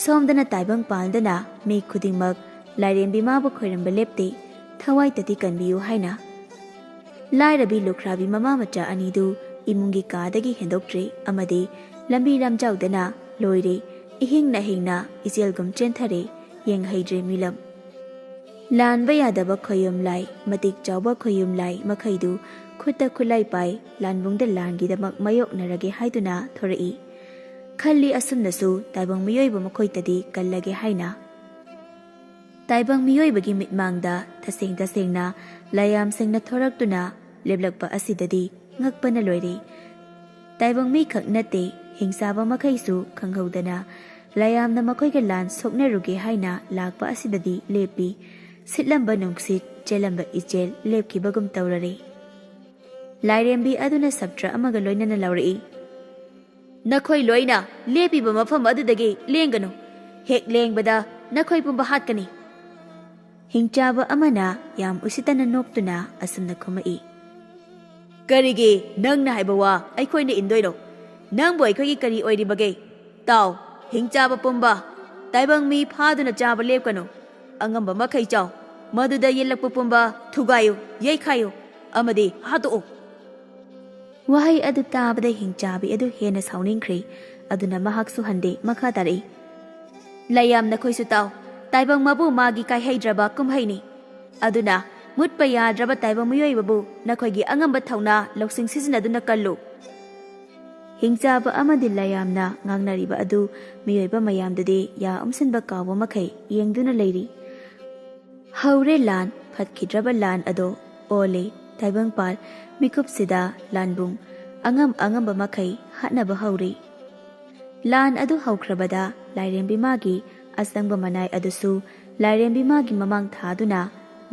ꯁꯣꯝꯗꯅ ꯇꯥꯏꯕꯪ ꯄꯥꯟꯗꯅ ꯃꯤ ꯈꯨꯗꯤꯡꯃꯛ ꯂꯥꯏꯔꯦꯝꯕꯤ ꯃꯥꯕꯨ ꯈꯣꯏꯔꯝꯕ ꯂꯦꯞꯇꯦ꯫ ꯊꯋꯥꯏꯇꯗꯤ ꯀꯟꯕꯤꯌꯨ ꯍꯥꯏꯅ꯫ ꯂꯥꯏꯔꯕꯤ ꯂꯨꯈ꯭ꯔꯥꯕꯤ ꯃꯃꯥ ꯃꯆꯥ ꯑꯅꯤꯗꯨ ꯏꯃꯨꯡꯒꯤ ꯀꯥꯗꯒꯤ ꯍꯦꯟꯗꯣꯛꯇ꯭ꯔꯦ ꯑꯃꯗꯤ ꯂꯝꯕꯤ ꯂꯝꯖꯥꯎꯗꯅ ꯂꯣꯏꯔꯦ, ꯏꯍꯤꯡꯅ ꯍꯤꯡꯅ ꯏꯆꯦꯜꯒꯨꯝ ꯆꯦꯟꯊꯔꯦ꯫ ꯌꯦꯡꯍꯩꯗ꯭ꯔꯦ ꯃꯤꯂꯝ꯫ ꯂꯥꯟꯕ ꯌꯥꯗꯕ ꯈꯣꯌꯨꯝ ꯂꯥꯏ, ꯃꯇꯤꯛ ꯆꯥꯎꯕ ꯈꯣꯌꯨꯝ ꯂꯥꯏ ꯃꯈꯩꯗꯨ ꯈꯨꯠꯇ ꯈꯨꯠꯂꯥꯏ ꯄꯥꯏ ꯂꯥꯟꯕꯨꯡꯗ ꯂꯥꯟꯒꯤꯗꯃꯛ ꯃꯥꯌꯣꯛꯅꯔꯒꯦ ꯍꯥꯏꯗꯨꯅ ꯊꯣꯔꯛꯏ꯫ ꯈꯜꯂꯤ ꯑꯁꯨꯝꯅꯁꯨ ꯇꯥꯏꯕꯪ ꯃꯤꯑꯣꯏꯕ ꯃꯈꯣꯏꯇꯗꯤ ꯀꯜꯂꯒꯦ ꯍꯥꯏꯅ꯫ ꯇꯥꯏꯕꯪ ꯃꯤꯑꯣꯏꯕꯒꯤ ꯃꯤꯠꯃꯥꯡꯗ ꯇꯁꯦꯡ ꯇꯁꯦꯡꯅ ꯂꯥꯏꯌꯥꯝꯁꯤꯡꯅ ꯊꯣꯔꯛꯇꯨꯅ ꯂꯦꯞꯂꯛꯄ ꯑꯁꯤꯗꯗꯤ ꯉꯛꯄꯅ ꯂꯣꯏꯔꯦ꯫ ꯇꯥꯏꯕꯪ ꯃꯤꯈꯛ ꯅꯠꯇꯦ, ꯍꯤꯡꯆꯥꯕ ꯃꯈꯩꯁꯨ ꯈꯪꯍꯧꯗꯅ ꯂꯥꯏꯌꯥꯝꯅ ꯃꯈꯣꯏꯒ ꯂꯥꯟ ꯁꯣꯛꯅꯔꯨꯒꯦ ꯍꯥꯏꯅ ꯂꯥꯛꯄ ꯑꯁꯤꯗꯗꯤ ꯂꯦꯞꯄꯤ꯫ ꯁꯤꯠꯂꯝꯕ ꯅꯨꯡꯁꯤꯠ, ꯆꯦꯜꯂꯝꯕ ꯏꯆꯦꯜ ꯂꯦꯞꯈꯤꯕꯒꯨꯝ ꯇꯧꯔꯔꯦ꯫ ꯂꯥꯏꯔꯦꯝꯕꯤ ꯑꯗꯨꯅ ꯁꯞꯇ꯭ꯔ ꯑꯃꯒ ꯂꯣꯏꯅꯅ ꯂꯥꯎꯔꯛꯏ, "ꯅꯈꯣꯏ ꯂꯣꯏꯅ ꯂꯦꯞꯄꯤꯕ ꯃꯐꯝ ꯑꯗꯨꯗꯒꯤ ꯂꯦꯡꯒꯅꯨ꯫ ꯍꯦꯛ ꯂꯦꯡꯕꯗ ꯅꯈꯣꯏ ꯄꯨꯝꯕ ꯍꯥꯠꯀꯅꯤ꯫" ꯍꯤꯡꯆꯥꯕ ꯑꯃꯅ ꯌꯥꯝ ꯎꯁꯤꯠꯇꯅ ꯅꯣꯛꯇꯨꯅ ꯑꯁꯨꯝꯅ ꯈꯨꯝꯃꯛꯏ, "ꯀꯔꯤꯒꯤ ꯅꯪꯅ ꯍꯥꯏꯕ ꯋꯥ ꯑꯩꯈꯣꯏꯅ ꯏꯟꯗꯣꯏꯅꯣ? ꯅꯪꯕꯨ ꯑꯩꯈꯣꯏꯒꯤ ꯀꯔꯤ ꯑꯣꯏꯔꯤꯕꯒꯦ? ꯇꯥꯎ, ꯍꯤꯡꯆꯥꯕ ꯄꯨꯝꯕ, ꯇꯥꯏꯕꯪ ꯃꯤ ꯐꯥꯗꯨꯅ ꯆꯥꯕ ꯂꯦꯞꯀꯅꯨ꯫ ꯑꯉꯝꯕ ꯃꯈꯩ ꯆꯥꯎ꯫ ꯃꯗꯨꯗ ꯌꯦꯜꯂꯛꯄ ꯄꯨꯝꯕ ꯊꯨꯒꯥꯏꯌꯨ, ꯌꯩꯈꯥꯏꯌꯨ ꯑꯃꯗꯤ ꯍꯥꯠꯇꯣꯛꯎ꯫" ꯋꯥꯍꯩ ꯑꯗꯨ ꯇꯥꯕꯗ ꯍꯤꯡꯆꯥꯕꯤ ꯑꯗꯨ ꯍꯦꯟꯅ ꯁꯥꯎꯅꯤꯡꯈ꯭ꯔꯦ꯫ ꯑꯗꯨꯅ ꯃꯍꯥꯛꯁꯨ ꯍꯟꯗꯦ, ꯃꯈꯥ ꯇꯥꯔꯛꯏ, "ꯂꯥꯏꯌꯥꯝ, ꯅꯈꯣꯏꯁꯨ ꯇꯥꯎ꯫ ꯇꯥꯏꯕꯪ ꯃꯄꯨ ꯃꯥꯒꯤ ꯀꯥꯏꯍꯩꯗ꯭ꯔꯕ ꯀꯨꯝꯍꯩꯅꯤ꯫ ꯑꯗꯨꯅ ꯃꯨꯠꯄ ꯌꯥꯗ꯭ꯔꯕ ꯇꯥꯏꯕꯪ ꯃꯤꯑꯣꯏꯕꯕꯨ ꯅꯈꯣꯏꯒꯤ ꯑꯉꯝꯕ ꯊꯧꯅꯥ ꯂꯧꯁꯤꯡ ꯁꯤꯖꯤꯟꯅꯗꯨꯅ ꯀꯜꯂꯨ꯫" ꯍꯤꯡꯆꯥꯕ ꯑꯃꯗꯤ ꯂꯥꯏꯌꯥꯝꯅ ꯉꯥꯡꯅꯔꯤꯕ ꯑꯗꯨ ꯃꯤꯑꯣꯏꯕ ꯃꯌꯥꯝꯗꯨꯗꯤ ꯌꯥ ꯎꯝꯁꯤꯟꯕ ꯀꯥꯎꯕ ꯃꯈꯩ ꯌꯦꯡꯗꯨꯅ ꯂꯩꯔꯤ꯫ ꯍꯧꯔꯦ ꯂꯥꯟ, ꯐꯠꯈꯤꯗ꯭ꯔꯕ ꯂꯥꯟ ꯑꯗꯣ ꯑꯣꯜꯂꯦ ꯇꯥꯏꯕꯪꯄꯥꯜ꯫ ꯃꯤꯀꯨꯞꯁꯤꯗ ꯂꯥꯟꯕꯨꯡ, ꯑꯉꯝ ꯑꯉꯝꯕ ꯃꯈꯩ ꯍꯥꯠꯅꯕ ꯍꯧꯔꯦ꯫ ꯂꯥꯟ ꯑꯗꯨ ꯍꯧꯈ꯭ꯔꯕꯗ ꯂꯥꯏꯔꯦꯝꯕꯤ ꯃꯥꯒꯤ ꯑꯁꯪꯕ ꯃꯅꯥꯏ ꯑꯗꯨꯁꯨ ꯂꯥꯏꯔꯦꯝꯕꯤ ꯃꯥꯒꯤ ꯃꯃꯥꯡ ꯊꯥꯗꯨꯅ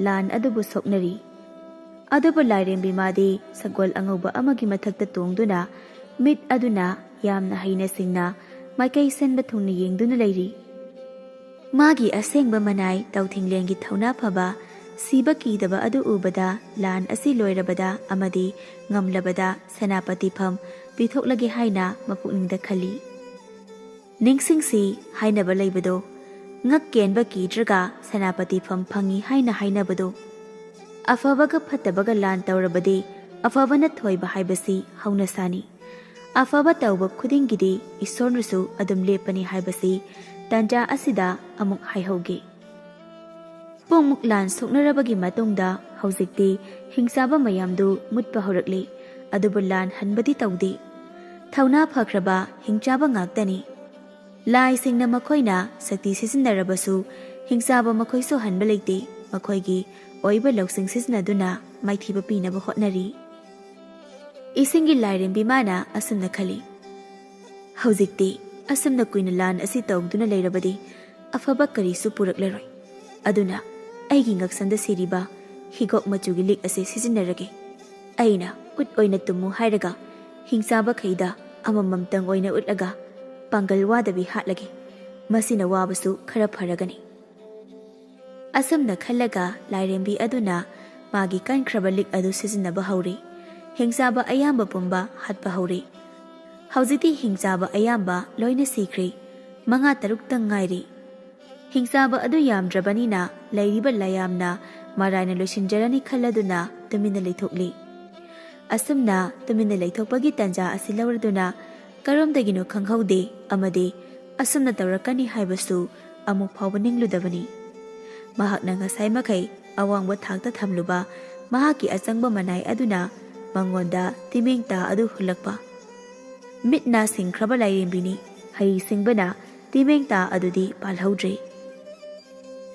ꯂꯥꯟ ꯑꯗꯨꯕꯨ ꯁꯣꯛꯅꯔꯤ꯫ ꯑꯗꯨꯕꯨ ꯂꯥꯏꯔꯦꯝꯕꯤ ꯃꯥꯗꯤ ꯁꯒꯣꯜ ꯑꯉꯧꯕ ꯑꯃꯒꯤ ꯃꯊꯛꯇ ꯇꯣꯡꯗꯨꯅ ꯃꯤꯠ ꯑꯗꯨꯅ ꯌꯥꯝꯅ ꯍꯩꯅ ꯁꯤꯡꯅ ꯃꯥꯏꯀꯩ ꯁꯤꯟꯕ ꯊꯨꯡꯅ ꯌꯦꯡꯗꯨꯅ ꯂꯩꯔꯤ꯫ ꯃꯥꯒꯤ ꯑꯁꯦꯡꯕ ꯃꯅꯥꯏ ꯇꯧꯊꯤꯡꯂꯦꯟꯒꯤ ꯊꯧꯅꯥ ꯐꯕ, ꯁꯤꯕ ꯀꯤꯗꯕ ꯑꯗꯨ ꯎꯕꯗ ꯂꯥꯟ ꯑꯁꯤ ꯂꯣꯏꯔꯕꯗ ꯑꯃꯗꯤ ꯉꯝꯂꯕꯗ ꯁꯦꯅꯥꯄꯇꯤ ꯐꯝ ꯄꯤꯊꯣꯛꯂꯒꯦ ꯍꯥꯏꯅ ꯃꯄꯨꯛꯅꯤꯡꯗ ꯈꯜꯂꯤ꯫ ꯅꯤꯡꯁꯤꯡꯁꯤ ꯍꯥꯏꯅꯕ ꯂꯩꯕꯗꯣ, ꯉꯛ ꯀꯦꯟꯕ ꯀꯤꯗ꯭ꯔꯒ ꯁꯦꯅꯥꯄꯇꯤ ꯐꯝ ꯐꯪꯏ ꯍꯥꯏꯅ ꯍꯥꯏꯅꯕꯗꯣ꯫ ꯑꯐꯕꯒ ꯐꯠꯇꯕꯒ ꯂꯥꯟ ꯇꯧꯔꯕꯗꯤ ꯑꯐꯕꯅ ꯊꯣꯏꯕ ꯍꯥꯏꯕꯁꯤ ꯍꯧꯅꯁꯥꯅꯤ꯫ ꯑꯐꯕ ꯇꯧꯕ ꯈꯨꯗꯤꯡꯒꯤꯗꯤ ꯏꯁꯣꯔꯅꯁꯨ ꯑꯗꯨꯝ ꯂꯦꯞꯄꯅꯤ ꯍꯥꯏꯕꯁꯤ ꯇꯥꯟꯖꯥ ꯑꯁꯤꯗ ꯑꯃꯨꯛ ꯍꯥꯏꯍꯧꯒꯦ꯫ ꯄꯨꯡꯃꯨꯛ ꯂꯥꯟ ꯁꯣꯛꯅꯔꯕꯒꯤ ꯃꯇꯨꯡꯗ ꯍꯧꯖꯤꯛꯇꯤ ꯍꯤꯡꯆꯥꯕ ꯃꯌꯥꯝꯗꯨ ꯃꯨꯠꯄ ꯍꯧꯔꯛꯂꯤ꯫ ꯑꯗꯨꯕꯨ ꯂꯥꯟ ꯍꯟꯕꯗꯤ ꯇꯧꯗꯦ꯫ ꯊꯧꯅꯥ ꯐꯈ꯭ꯔꯕ ꯍꯤꯡꯆꯥꯕ ꯉꯥꯛꯇꯅꯤ꯫ ꯂꯥꯏꯁꯤꯡꯅ ꯃꯈꯣꯏꯅ ꯁꯛꯇꯤ ꯁꯤꯖꯤꯟꯅꯔꯕꯁꯨ ꯍꯤꯡꯆꯥꯕ ꯃꯈꯣꯏꯁꯨ ꯍꯟꯕ ꯂꯩꯇꯦ꯫ ꯃꯈꯣꯏꯒꯤ ꯑꯣꯏꯕ ꯂꯧꯁꯤꯡ ꯁꯤꯖꯤꯟꯅꯗꯨꯅ ꯃꯥꯏꯊꯤꯕ ꯄꯤꯅꯕ ꯍꯣꯠꯅꯔꯤ꯫ ꯏꯁꯤꯡꯒꯤ ꯂꯥꯏꯔꯦꯝꯕꯤ ꯃꯥꯅ ꯑꯁꯨꯝꯅ ꯈꯜꯂꯤ, "ꯍꯧꯖꯤꯛꯇꯤ ꯑꯁꯨꯝꯅ ꯀꯨꯏꯅ ꯂꯥꯟ ꯑꯁꯤ ꯇꯧꯗꯨꯅ ꯂꯩꯔꯕꯗꯤ ꯑꯐꯕ ꯀꯔꯤꯁꯨ ꯄꯨꯔꯛꯂꯔꯣꯏ꯫ ꯑꯗꯨꯅ ꯑꯩꯒꯤ ꯉꯛꯁꯝꯗ ꯁꯤꯔꯤꯕ ꯍꯤꯒꯣꯛ ꯃꯆꯨꯒꯤ ꯂꯤꯛ ꯑꯁꯤ ꯁꯤꯖꯤꯟꯅꯔꯒꯦ꯫ ꯑꯩꯅ ꯎꯠ ꯑꯣꯏꯅ ꯇꯨꯝꯃꯨ ꯍꯥꯏꯔꯒ ꯍꯤꯡꯆꯥꯕꯈꯩꯗ ꯑꯃꯃꯝꯇꯪ ꯑꯣꯏꯅ ꯎꯠꯂꯒ ꯄꯥꯡꯒꯜ ꯋꯥꯗꯕꯤ ꯍꯥꯠꯂꯒꯦ꯫ ꯃꯁꯤꯅ ꯋꯥꯕꯁꯨ ꯈꯔ ꯐꯔꯒꯅꯤ"꯫ ꯑꯁꯨꯝꯅ ꯈꯜꯂꯒ ꯂꯥꯏꯔꯦꯝꯕꯤ ꯑꯗꯨꯅ ꯃꯥꯒꯤ ꯀꯟꯈ꯭ꯔꯕ ꯂꯤꯛ ꯑꯗꯨ ꯁꯤꯖꯤꯟꯅꯕ ꯍꯧꯔꯤ꯫ ꯍꯤꯡꯆꯥꯕ ꯑꯌꯥꯝꯕ ꯄꯨꯝꯕ ꯍꯥꯠꯄ ꯍꯧꯔꯤ꯫ ꯍꯧꯖꯤꯛꯇꯤ ꯍꯤꯡꯆꯥꯕ ꯑꯌꯥꯝꯕ ꯂꯣꯏꯅ ꯁꯤꯈ꯭ꯔꯦ꯫ ꯃꯉꯥ ꯇꯔꯨꯛꯇꯪ ꯉꯥꯏꯔꯤ꯫ ꯍꯤꯡꯆꯥꯕ ꯑꯗꯨ ꯌꯥꯝꯗ꯭ꯔꯕꯅꯤꯅ ꯂꯩꯔꯤꯕ ꯂꯥꯌꯥꯝꯅ ꯃꯔꯥꯏꯅ ꯂꯣꯏꯁꯤꯟꯖꯔꯅꯤ ꯈꯜꯂꯗꯨꯅ ꯇꯨꯃꯤꯟꯅ ꯂꯩꯊꯣꯛꯂꯤ꯫ ꯑꯁꯨꯝꯅ ꯇꯨꯃꯤꯟꯅ ꯂꯩꯊꯣꯛꯄꯒꯤ ꯇꯥꯟꯖꯥ ꯑꯁꯤ ꯂꯧꯔꯗꯨꯅ ꯀꯔꯣꯝꯗꯒꯤꯅꯣ ꯈꯪꯍꯧꯗꯦ ꯑꯃꯗꯤ ꯑꯁꯨꯝꯅ ꯇꯧꯔꯛꯀꯅꯤ ꯍꯥꯏꯕꯁꯨ ꯑꯃꯨꯛ ꯐꯥꯎꯕ ꯅꯤꯡꯂꯨꯗꯕꯅꯤ꯫ ꯃꯍꯥꯛꯅ ꯉꯁꯥꯏ ꯃꯈꯩ ꯑꯋꯥꯡꯕ ꯊꯥꯛꯇ ꯊꯝꯂꯨꯕ ꯃꯍꯥꯛꯀꯤ ꯑꯆꯪꯕ ꯃꯅꯥꯏ ꯑꯗꯨꯅ ꯃꯉꯣꯟꯗ ꯇꯤꯃꯦꯡꯇꯥ ꯑꯗꯨ ꯍꯨꯜꯂꯛꯄ꯫ ꯃꯤꯠ ꯅꯥ ꯁꯤꯡꯈ꯭ꯔꯕ ꯂꯥꯏꯔꯦꯝꯕꯤꯅꯤ꯫ ꯍꯩ ꯁꯤꯡꯕꯅ ꯇꯤꯃꯦꯡꯇꯥ ꯑꯗꯨꯗꯤ ꯄꯥꯜꯍꯧꯗ꯭ꯔꯦ꯫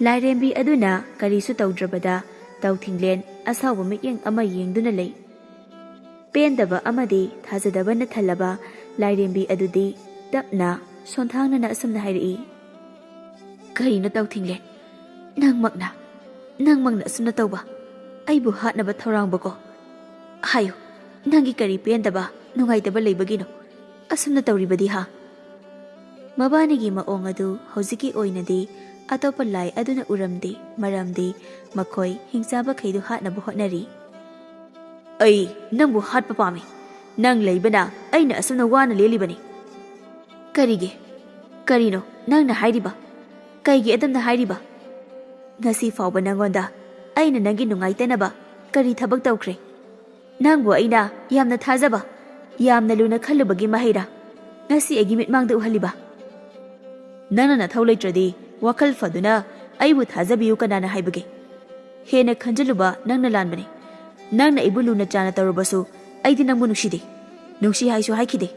ꯂꯥꯏꯔꯦꯝꯕꯤ ꯑꯗꯨꯅ ꯀꯔꯤꯁꯨ ꯇꯧꯗ꯭ꯔꯕꯗ ꯇꯧꯊꯤꯡꯂꯦꯟ ꯑꯁꯥꯎꯕ ꯃꯤꯠꯌꯦꯡ ꯑꯃ ꯌꯦꯡꯗꯨꯅ ꯂꯩ꯫ ꯄꯦꯟꯗꯕ ꯑꯃꯗꯤ ꯊꯥꯖꯗꯕꯅ ꯊꯜꯂꯕ ꯂꯥꯏꯔꯦꯝꯕꯤ ꯑꯗꯨꯗꯤ ꯇꯞꯅ ꯁꯣꯟꯊꯥꯡꯅꯅ ꯑꯁꯨꯝꯅ ꯍꯥꯏꯔꯛꯏ, "ꯀꯔꯤꯅꯣ ꯇꯧꯊꯤꯡꯂꯦꯟ? ꯅꯪꯃꯛꯅ, ꯅꯪꯃꯛꯅ ꯑꯁꯨꯝꯅ ꯇꯧꯕ? ꯑꯩꯕꯨ ꯍꯥꯠꯅꯕ ꯊꯧꯔꯥꯡꯕꯀꯣ? ꯍꯥꯏꯌꯨ, ꯅꯪꯒꯤ ꯀꯔꯤ ꯄꯦꯟꯗꯕ, ꯅꯨꯡꯉꯥꯏꯇꯕ ꯂꯩꯕꯒꯤꯅꯣ ꯑꯁꯨꯝꯅ ꯇꯧꯔꯤꯕꯗꯤ, ꯍꯥ?" ꯃꯕꯥꯅꯤꯒꯤ ꯃꯑꯣꯡ ꯑꯗꯨ ꯍꯧꯖꯤꯛꯀꯤ ꯑꯣꯏꯅꯗꯤ ꯑꯇꯣꯞꯄ ꯂꯥꯏ ꯑꯗꯨꯅ ꯎꯔꯝꯗꯦ, ꯃꯔꯝꯗꯤ ꯃꯈꯣꯏ ꯍꯤꯡꯆꯥꯕꯈꯩꯗꯨ ꯍꯥꯠꯅꯕ ꯍꯣꯠꯅꯔꯤ꯫ "ꯑꯩ ꯅꯪꯕꯨ ꯍꯥꯠꯄ ꯄꯥꯝꯃꯤ꯫ ꯅꯪ ꯂꯩꯕꯅ ꯑꯩꯅ ꯑꯁꯨꯝꯅ ꯋꯥꯅ ꯂꯦꯜꯂꯤꯕꯅꯤ"꯫ "ꯀꯔꯤꯒꯤ? ꯀꯔꯤꯅꯣ ꯅꯪꯅ ꯍꯥꯏꯔꯤꯕ? ꯀꯩꯒꯤ ꯑꯗꯨꯝꯅ ꯍꯥꯏꯔꯤꯕ? ꯉꯁꯤ ꯐꯥꯎꯕ ꯅꯪꯉꯣꯟꯗ ꯑꯩꯅ ꯅꯪꯒꯤ ꯅꯨꯡꯉꯥꯏꯇꯅꯕ ꯀꯔꯤ ꯊꯕꯛ ꯇꯧꯈ꯭ꯔꯦ? ꯅꯪꯕꯨ ꯑꯩꯅ ꯌꯥꯝꯅ ꯊꯥꯖꯕ, ꯌꯥꯝꯅ ꯂꯨꯅ ꯈꯜꯂꯨꯕꯒꯤ ꯃꯍꯩꯔꯥ ꯉꯁꯤ ꯑꯩꯒꯤ ꯃꯤꯠꯃꯥꯡꯗ ꯎꯍꯜꯂꯤꯕ? ꯅꯪꯅ ꯅꯊꯧ ꯂꯩꯇ꯭ꯔꯗꯤ ꯋꯥꯈꯜ ꯐꯗꯨꯅ ꯑꯩꯕꯨ ꯊꯥꯖꯕꯤꯌꯨ ꯀꯅꯥꯅ ꯍꯥꯏꯕꯒꯦ? ꯍꯦꯟꯅ ꯈꯟꯖꯤꯜꯂꯨꯕ ꯅꯪꯅ ꯂꯥꯟꯕꯅꯤ꯫ ꯅꯪꯅ ꯑꯩꯕꯨ ꯂꯨꯅ ꯆꯥꯟꯅ ꯇꯧꯔꯕꯁꯨ ꯑꯩꯗꯤ ꯅꯪꯕꯨ ꯅꯨꯡꯁꯤꯗꯦ꯫ ꯅꯨꯡꯁꯤ ꯍꯥꯏꯁꯨ ꯍꯥꯏꯈꯤꯗꯦ꯫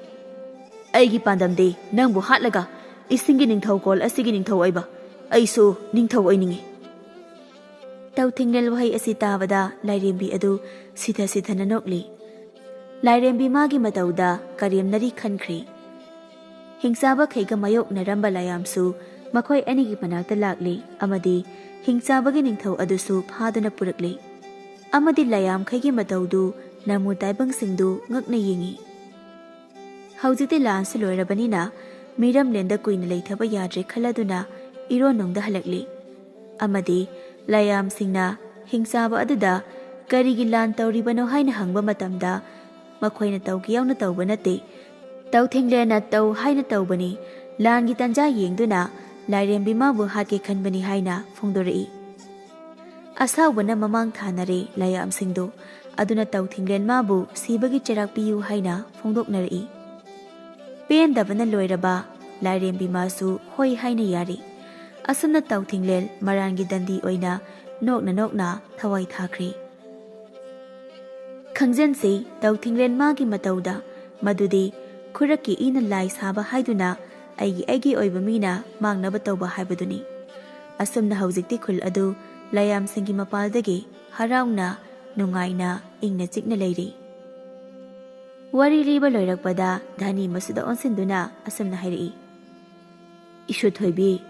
ꯑꯩꯒꯤ ꯄꯥꯟꯗꯝꯗꯤ ꯅꯪꯕꯨ ꯍꯥꯠꯂꯒ ꯏꯁꯤꯡꯒꯤ ꯅꯤꯡꯊꯧꯀꯣꯜ ꯑꯁꯤꯒꯤ ꯅꯤꯡꯊꯧ ꯑꯣꯏꯕ꯫ ꯑꯩꯁꯨ ꯅꯤꯡꯊꯧ ꯑꯣꯏꯅꯤꯡꯏ꯫ ꯇꯧꯊꯤꯡꯂꯦꯜ ꯋꯥꯍꯩ ꯑꯁꯤ ꯇꯥꯕꯗ ꯂꯥꯏꯔꯦꯝꯕꯤ ꯑꯗꯨ ꯁꯤꯊ ꯁꯤꯊꯅ ꯅꯣꯛꯂꯤ꯫ ꯂꯥꯏꯔꯦꯝꯕꯤ ꯃꯥꯒꯤ ꯃꯇꯧꯗ ꯀꯔꯦꯝꯅꯔꯤ ꯈꯟꯈ꯭ꯔꯦ꯫ ꯍꯤꯡꯆꯥꯕꯈꯩꯒ ꯃꯥꯌꯣꯛꯅꯔꯝꯕ ꯂꯥꯏꯌꯥꯝꯁꯨ ꯃꯈꯣꯏ ꯑꯅꯤꯒꯤ ꯃꯅꯥꯛꯇ ꯂꯥꯛꯂꯤ ꯑꯃꯗꯤ ꯍꯤꯡꯆꯥꯕꯒꯤ ꯅꯤꯡꯊꯧ ꯑꯗꯨꯁꯨ ꯐꯥꯗꯨꯅ ꯄꯨꯔꯛꯂꯤ꯫ ꯑꯃꯗꯤ ꯂꯥꯏꯌꯥꯝꯈꯩꯒꯤ ꯃꯇꯧꯗꯨ ꯅꯃꯨ ꯇꯥꯏꯕꯪꯁꯤꯡꯗꯨ ꯉꯛꯅ ꯌꯦꯡꯏ꯫ ꯍꯧꯖꯤꯛꯇꯤ ꯂꯥꯟꯁꯨ ꯂꯣꯏꯔꯕꯅꯤꯅ ꯃꯤꯔꯝꯂꯦꯟꯗ ꯀꯨꯏꯅ ꯂꯩꯊꯕ ꯌꯥꯗ꯭ꯔꯦ ꯈꯜꯂꯗꯨꯅ ꯏꯔꯣꯟꯅꯨꯡꯗ ꯍꯜꯂꯛꯂꯤ꯫ ꯑꯃꯗꯤ ꯂꯥꯏꯌꯥꯝꯁꯤꯡꯅ ꯍꯤꯡꯆꯥꯕ ꯑꯗꯨꯗ ꯀꯔꯤꯒꯤ ꯂꯥꯟ ꯇꯧꯔꯤꯕꯅꯣ ꯍꯥꯏꯅ ꯍꯪꯕ ꯃꯇꯝꯗ ꯃꯈꯣꯏꯅ ꯇꯧꯒꯦ ꯌꯥꯎꯅ ꯇꯧꯕ ꯅꯠꯇꯦ, ꯇꯧꯊꯤꯡꯂꯦꯟꯅ ꯇꯧ ꯍꯥꯏꯅ ꯇꯧꯕꯅꯤ, ꯂꯥꯟꯒꯤ ꯇꯟꯖꯥ ꯌꯦꯡꯗꯨꯅ ꯂꯥꯏꯔꯦꯝꯕꯤ ꯃꯥꯕꯨ ꯍꯥꯠꯀꯦ ꯈꯟꯕꯅꯤ ꯍꯥꯏꯅ ꯐꯣꯡꯗꯣꯔꯛꯏ꯫ ꯑꯁꯥꯎꯕꯅ ꯃꯃꯥꯡ ꯊꯥꯅꯔꯦ ꯂꯥꯏꯌꯥꯝꯁꯤꯡꯗꯨ, ꯑꯗꯨꯅ ꯇꯧꯊꯤꯡꯂꯦꯟ ꯃꯥꯕꯨ ꯁꯤꯕꯒꯤ ꯆꯩꯔꯥꯛ ꯄꯤꯌꯨ ꯍꯥꯏꯅ ꯐꯣꯡꯗꯣꯛꯅꯔꯛꯏ꯫ ꯄꯦꯟꯗꯕꯅ ꯂꯣꯏꯔꯕ ꯂꯥꯏꯔꯦꯝꯕꯤ ꯃꯥꯁꯨ ꯍꯣꯏ ꯍꯥꯏꯅ ꯌꯥꯔꯤ꯫ ꯑꯁꯨꯝꯅ ꯇꯧꯊꯤꯡꯂꯦꯜ ꯃꯔꯥꯟꯒꯤ ꯗꯟꯗꯤ ꯑꯣꯏꯅ ꯅꯣꯛꯅ ꯅꯣꯛꯅ ꯊꯋꯥꯏ ꯊꯥꯈ꯭ꯔꯦ꯫ ꯈꯪꯖꯟꯁꯤ ꯇꯧꯊꯤꯡꯂꯦꯟ ꯃꯥꯒꯤ ꯃꯇꯧꯗ, ꯃꯗꯨꯗꯤ ꯈꯨꯔꯛꯀꯤ ꯏꯅ ꯂꯥꯏ ꯁꯥꯕ ꯍꯥꯏꯗꯨꯅ ꯑꯩꯒꯤ ꯑꯩꯒꯤ ꯑꯣꯏꯕ ꯃꯤꯅ ꯃꯥꯡꯅꯕ ꯇꯧꯕ ꯍꯥꯏꯕꯗꯨꯅꯤ꯫ ꯑꯁꯨꯝꯅ ꯍꯧꯖꯤꯛꯇꯤ ꯈꯨꯜ ꯑꯗꯨ ꯂꯥꯏꯌꯥꯝꯁꯤꯡꯒꯤ ꯃꯄꯥꯜꯗꯒꯤ ꯍꯔꯥꯎꯅ, ꯅꯨꯡꯉꯥꯏꯅ, ꯏꯪꯅ ꯆꯤꯛꯅ ꯂꯩꯔꯤ꯫ ꯋꯥꯔꯤ ꯂꯤꯕ ꯂꯣꯏꯔꯛꯄꯗ ꯙꯅꯤ ꯃꯁꯨꯗ ꯑꯣꯟꯁꯤꯟꯗꯨꯅ ꯑꯁꯨꯝꯅ ꯍꯥꯏꯔꯛꯏ, "ꯏꯁꯨ ꯊꯣꯏꯕꯤ,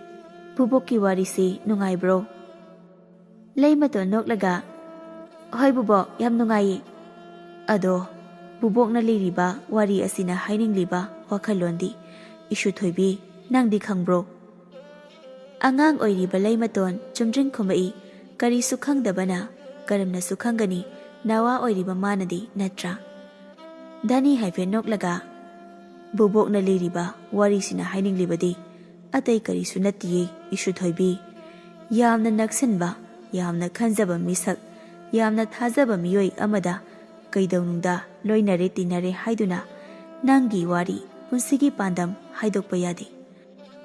ꯚꯨꯕꯣꯛꯀꯤ ꯋꯥꯔꯤꯁꯤ ꯅꯨꯡꯉꯥꯏꯕ꯭ꯔꯣ?" ꯂꯩꯃꯇꯣꯟ ꯅꯣꯛꯂꯒ, "ꯍꯣꯏ ꯚꯨꯕꯣꯛ, ꯌꯥꯝ ꯅꯨꯡꯉꯥꯏꯌꯦ꯫ ꯑꯗꯣ ꯚꯨꯕꯣꯛꯅ ꯂꯤꯔꯤꯕ ꯋꯥꯔꯤ ꯑꯁꯤꯅ ꯍꯥꯏꯅꯤꯡꯂꯤꯕ ꯋꯥꯈꯜꯂꯣꯟꯗꯤ ꯏꯁꯨ ꯊꯣꯏꯕꯤ, ꯅꯪꯗꯤ ꯈꯪꯕ꯭ꯔꯣ?" ꯑꯉꯥꯡ ꯑꯣꯏꯔꯤꯕ ꯂꯩꯃꯇꯣꯟ ꯆꯨꯝꯗ꯭ꯔꯤꯡ ꯈꯨꯝꯃꯛꯏ, ꯀꯔꯤꯁꯨ ꯈꯪꯗꯕꯅ ꯀꯔꯝꯅꯁꯨ ꯈꯪꯒꯅꯤ, ꯅꯋꯥ ꯑꯣꯏꯔꯤꯕ ꯃꯥꯅꯗꯤ ꯅꯠꯇ꯭ꯔꯥ? ꯙꯅꯤ ꯍꯥꯏꯐꯦꯠ ꯅꯣꯛꯂꯒ, "ꯚꯨꯕꯣꯛꯅ ꯂꯤꯔꯤꯕ ꯋꯥꯔꯤꯁꯤꯅ ꯍꯥꯏꯅꯤꯡꯂꯤꯕꯗꯤ ꯑꯇꯩ ꯀꯔꯤꯁꯨ ꯅꯠꯇꯤꯌꯦ ꯏꯁꯨ ꯊꯣꯏꯕꯤ꯫ ꯌꯥꯝꯅ ꯅꯛꯁꯤꯟꯕ, ꯌꯥꯝꯅ ꯈꯟꯖꯕ ꯃꯤꯁꯛ, ꯌꯥꯝꯅ ꯊꯥꯖꯕ ꯃꯤꯑꯣꯏ ꯑꯃꯗ ꯀꯩꯗꯧꯅꯨꯡꯗ ꯂꯣꯏꯅꯔꯦ ꯇꯤꯟꯅꯔꯦ ꯍꯥꯏꯗꯨꯅ ꯅꯪꯒꯤ ꯋꯥꯔꯤ, ꯄꯨꯟꯁꯤꯒꯤ ꯄꯥꯟꯗꯝ ꯍꯥꯏꯗꯣꯛꯄ ꯌꯥꯗꯦ꯫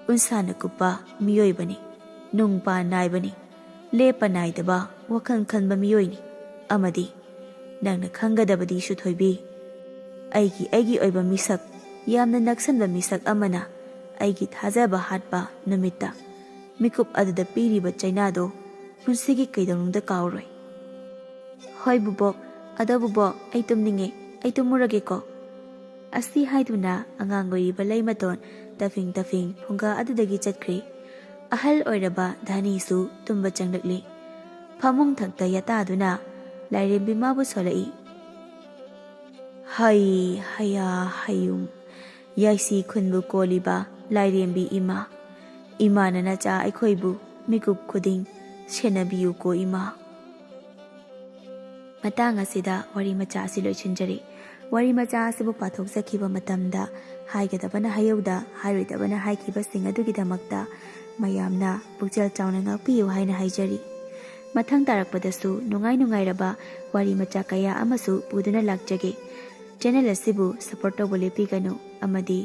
ꯎꯟꯁꯥꯅ ꯀꯨꯞꯄ ꯃꯤꯑꯣꯏꯕꯅꯤ, ꯅꯨꯡ ꯄꯥꯟ ꯅꯥꯏꯕꯅꯤ, ꯂꯦꯞꯄ ꯅꯥꯏꯗꯕ ꯋꯥꯈꯜ ꯈꯟꯕ ꯃꯤꯑꯣꯏꯅꯤ꯫ ꯑꯃꯗꯤ ꯅꯪꯅ ꯈꯪꯒꯗꯕꯗꯤ ꯁꯨꯊꯣꯏꯕꯤ, ꯑꯩꯒꯤ ꯑꯩꯒꯤ ꯑꯣꯏꯕ ꯃꯤꯁꯛ, ꯌꯥꯝꯅ ꯅꯛꯁꯟꯕ ꯃꯤꯁꯛ ꯑꯃꯅ ꯑꯩꯒꯤ ꯊꯥꯖꯕ ꯍꯥꯠꯄ ꯅꯨꯃꯤꯠꯇ ꯃꯤꯀꯨꯞ ꯑꯗꯨꯗ ꯄꯤꯔꯤꯕ ꯆꯩꯅꯥꯗꯣ ꯄꯨꯟꯁꯤꯒꯤ ꯀꯩꯗꯧꯅꯨꯡꯗ ꯀꯥꯎꯔꯣꯏ꯫ "ꯍꯣꯏ ꯕꯨꯕꯣꯛ, ꯑꯗꯣ ꯕꯨꯕꯣꯛ, ꯑꯩ ꯇꯨꯝꯅꯤꯡꯉꯦ, ꯑꯩ ꯇꯨꯝꯃꯨꯔꯒꯦꯀꯣ?" ꯑꯁꯤ ꯍꯥꯏꯗꯨꯅ ꯑꯉꯥꯡ ꯑꯣꯏꯔꯤꯕ ꯂꯩꯃꯇꯣꯟ ꯇꯐꯤꯡ ꯇꯐꯤꯡ ꯐꯨꯡꯒꯥ ꯑꯗꯨꯗꯒꯤ ꯆꯠꯈ꯭ꯔꯦ꯫ ꯑꯍꯜ ꯑꯣꯏꯔꯕ ꯙꯅꯤꯁꯨ ꯇꯨꯝꯕ ꯆꯪꯂꯛꯂꯤ꯫ ꯐꯃꯨꯡ ꯊꯛꯇ ꯌꯥꯇꯥꯗꯨꯅ ꯂꯥꯏꯔꯦꯝꯕꯤ ꯃꯥꯕꯨ ꯁꯣꯜꯂꯛꯏ꯫ "ꯍꯩ ꯍꯌꯥ ꯍꯌꯨꯝ, ꯌꯥꯏꯁꯤ ꯈꯨꯟꯕꯨ ꯀꯣꯜꯂꯤꯕ ꯂꯥꯏꯔꯦꯝꯕꯤ ꯏꯃꯥ, ꯏꯃꯥꯅ ꯅꯆꯥ ꯑꯩꯈꯣꯏꯕꯨ ꯃꯤꯀꯨꯞ ꯈꯨꯗꯤꯡ ꯁꯦꯟꯅꯕꯤꯌꯨꯀꯣ ꯏꯃꯥ꯫" ꯃꯇꯥꯡ ꯑꯁꯤꯗ ꯋꯥꯔꯤ ꯃꯆꯥ ꯑꯁꯤ ꯂꯣꯏꯁꯤꯟꯖꯔꯤ꯫ ꯋꯥꯔꯤ ꯃꯆꯥ ꯑꯁꯤꯕꯨ ꯄꯥꯊꯣꯛꯆꯈꯤꯕ ꯃꯇꯝꯗ ꯍꯥꯏꯒꯗꯕꯅ ꯍꯥꯏꯍꯧꯗ, ꯍꯥꯏꯔꯣꯏꯗꯕꯅ ꯍꯥꯏꯈꯤꯕꯁꯤꯡ ꯑꯗꯨꯒꯤꯗꯃꯛꯇ ꯃꯌꯥꯝꯅ ꯄꯨꯛꯆꯦꯜ ꯆꯥꯎꯅ ꯉꯥꯛꯄꯤꯌꯨ ꯍꯥꯏꯅ ꯍꯥꯏꯖꯔꯤ꯫ ꯃꯊꯪ ꯇꯥꯔꯛꯄꯗꯁꯨ ꯅꯨꯡꯉꯥꯏ ꯅꯨꯡꯉꯥꯏꯔꯕ ꯋꯥꯔꯤ ꯃꯆꯥ ꯀꯌꯥ ꯑꯃꯁꯨ ꯄꯨꯗꯨꯅ ꯂꯥꯛꯆꯒꯦ꯫ ꯆꯦꯅꯦꯜ ꯑꯁꯤꯕꯨ ꯁꯄꯣꯔꯠ ꯇꯧꯕ ꯂꯦꯞꯄꯤꯒꯅꯨ ꯑꯃꯗꯤ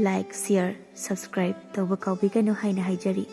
ꯂꯥꯏꯛ, ꯁꯤꯌꯔ, ꯁꯕꯁꯀ꯭ꯔꯥꯏꯕ ꯇꯧꯕ ꯀꯥꯎꯕꯤꯒꯅꯨ ꯍꯥꯏꯅ ꯍꯥꯏꯖꯔꯤ꯫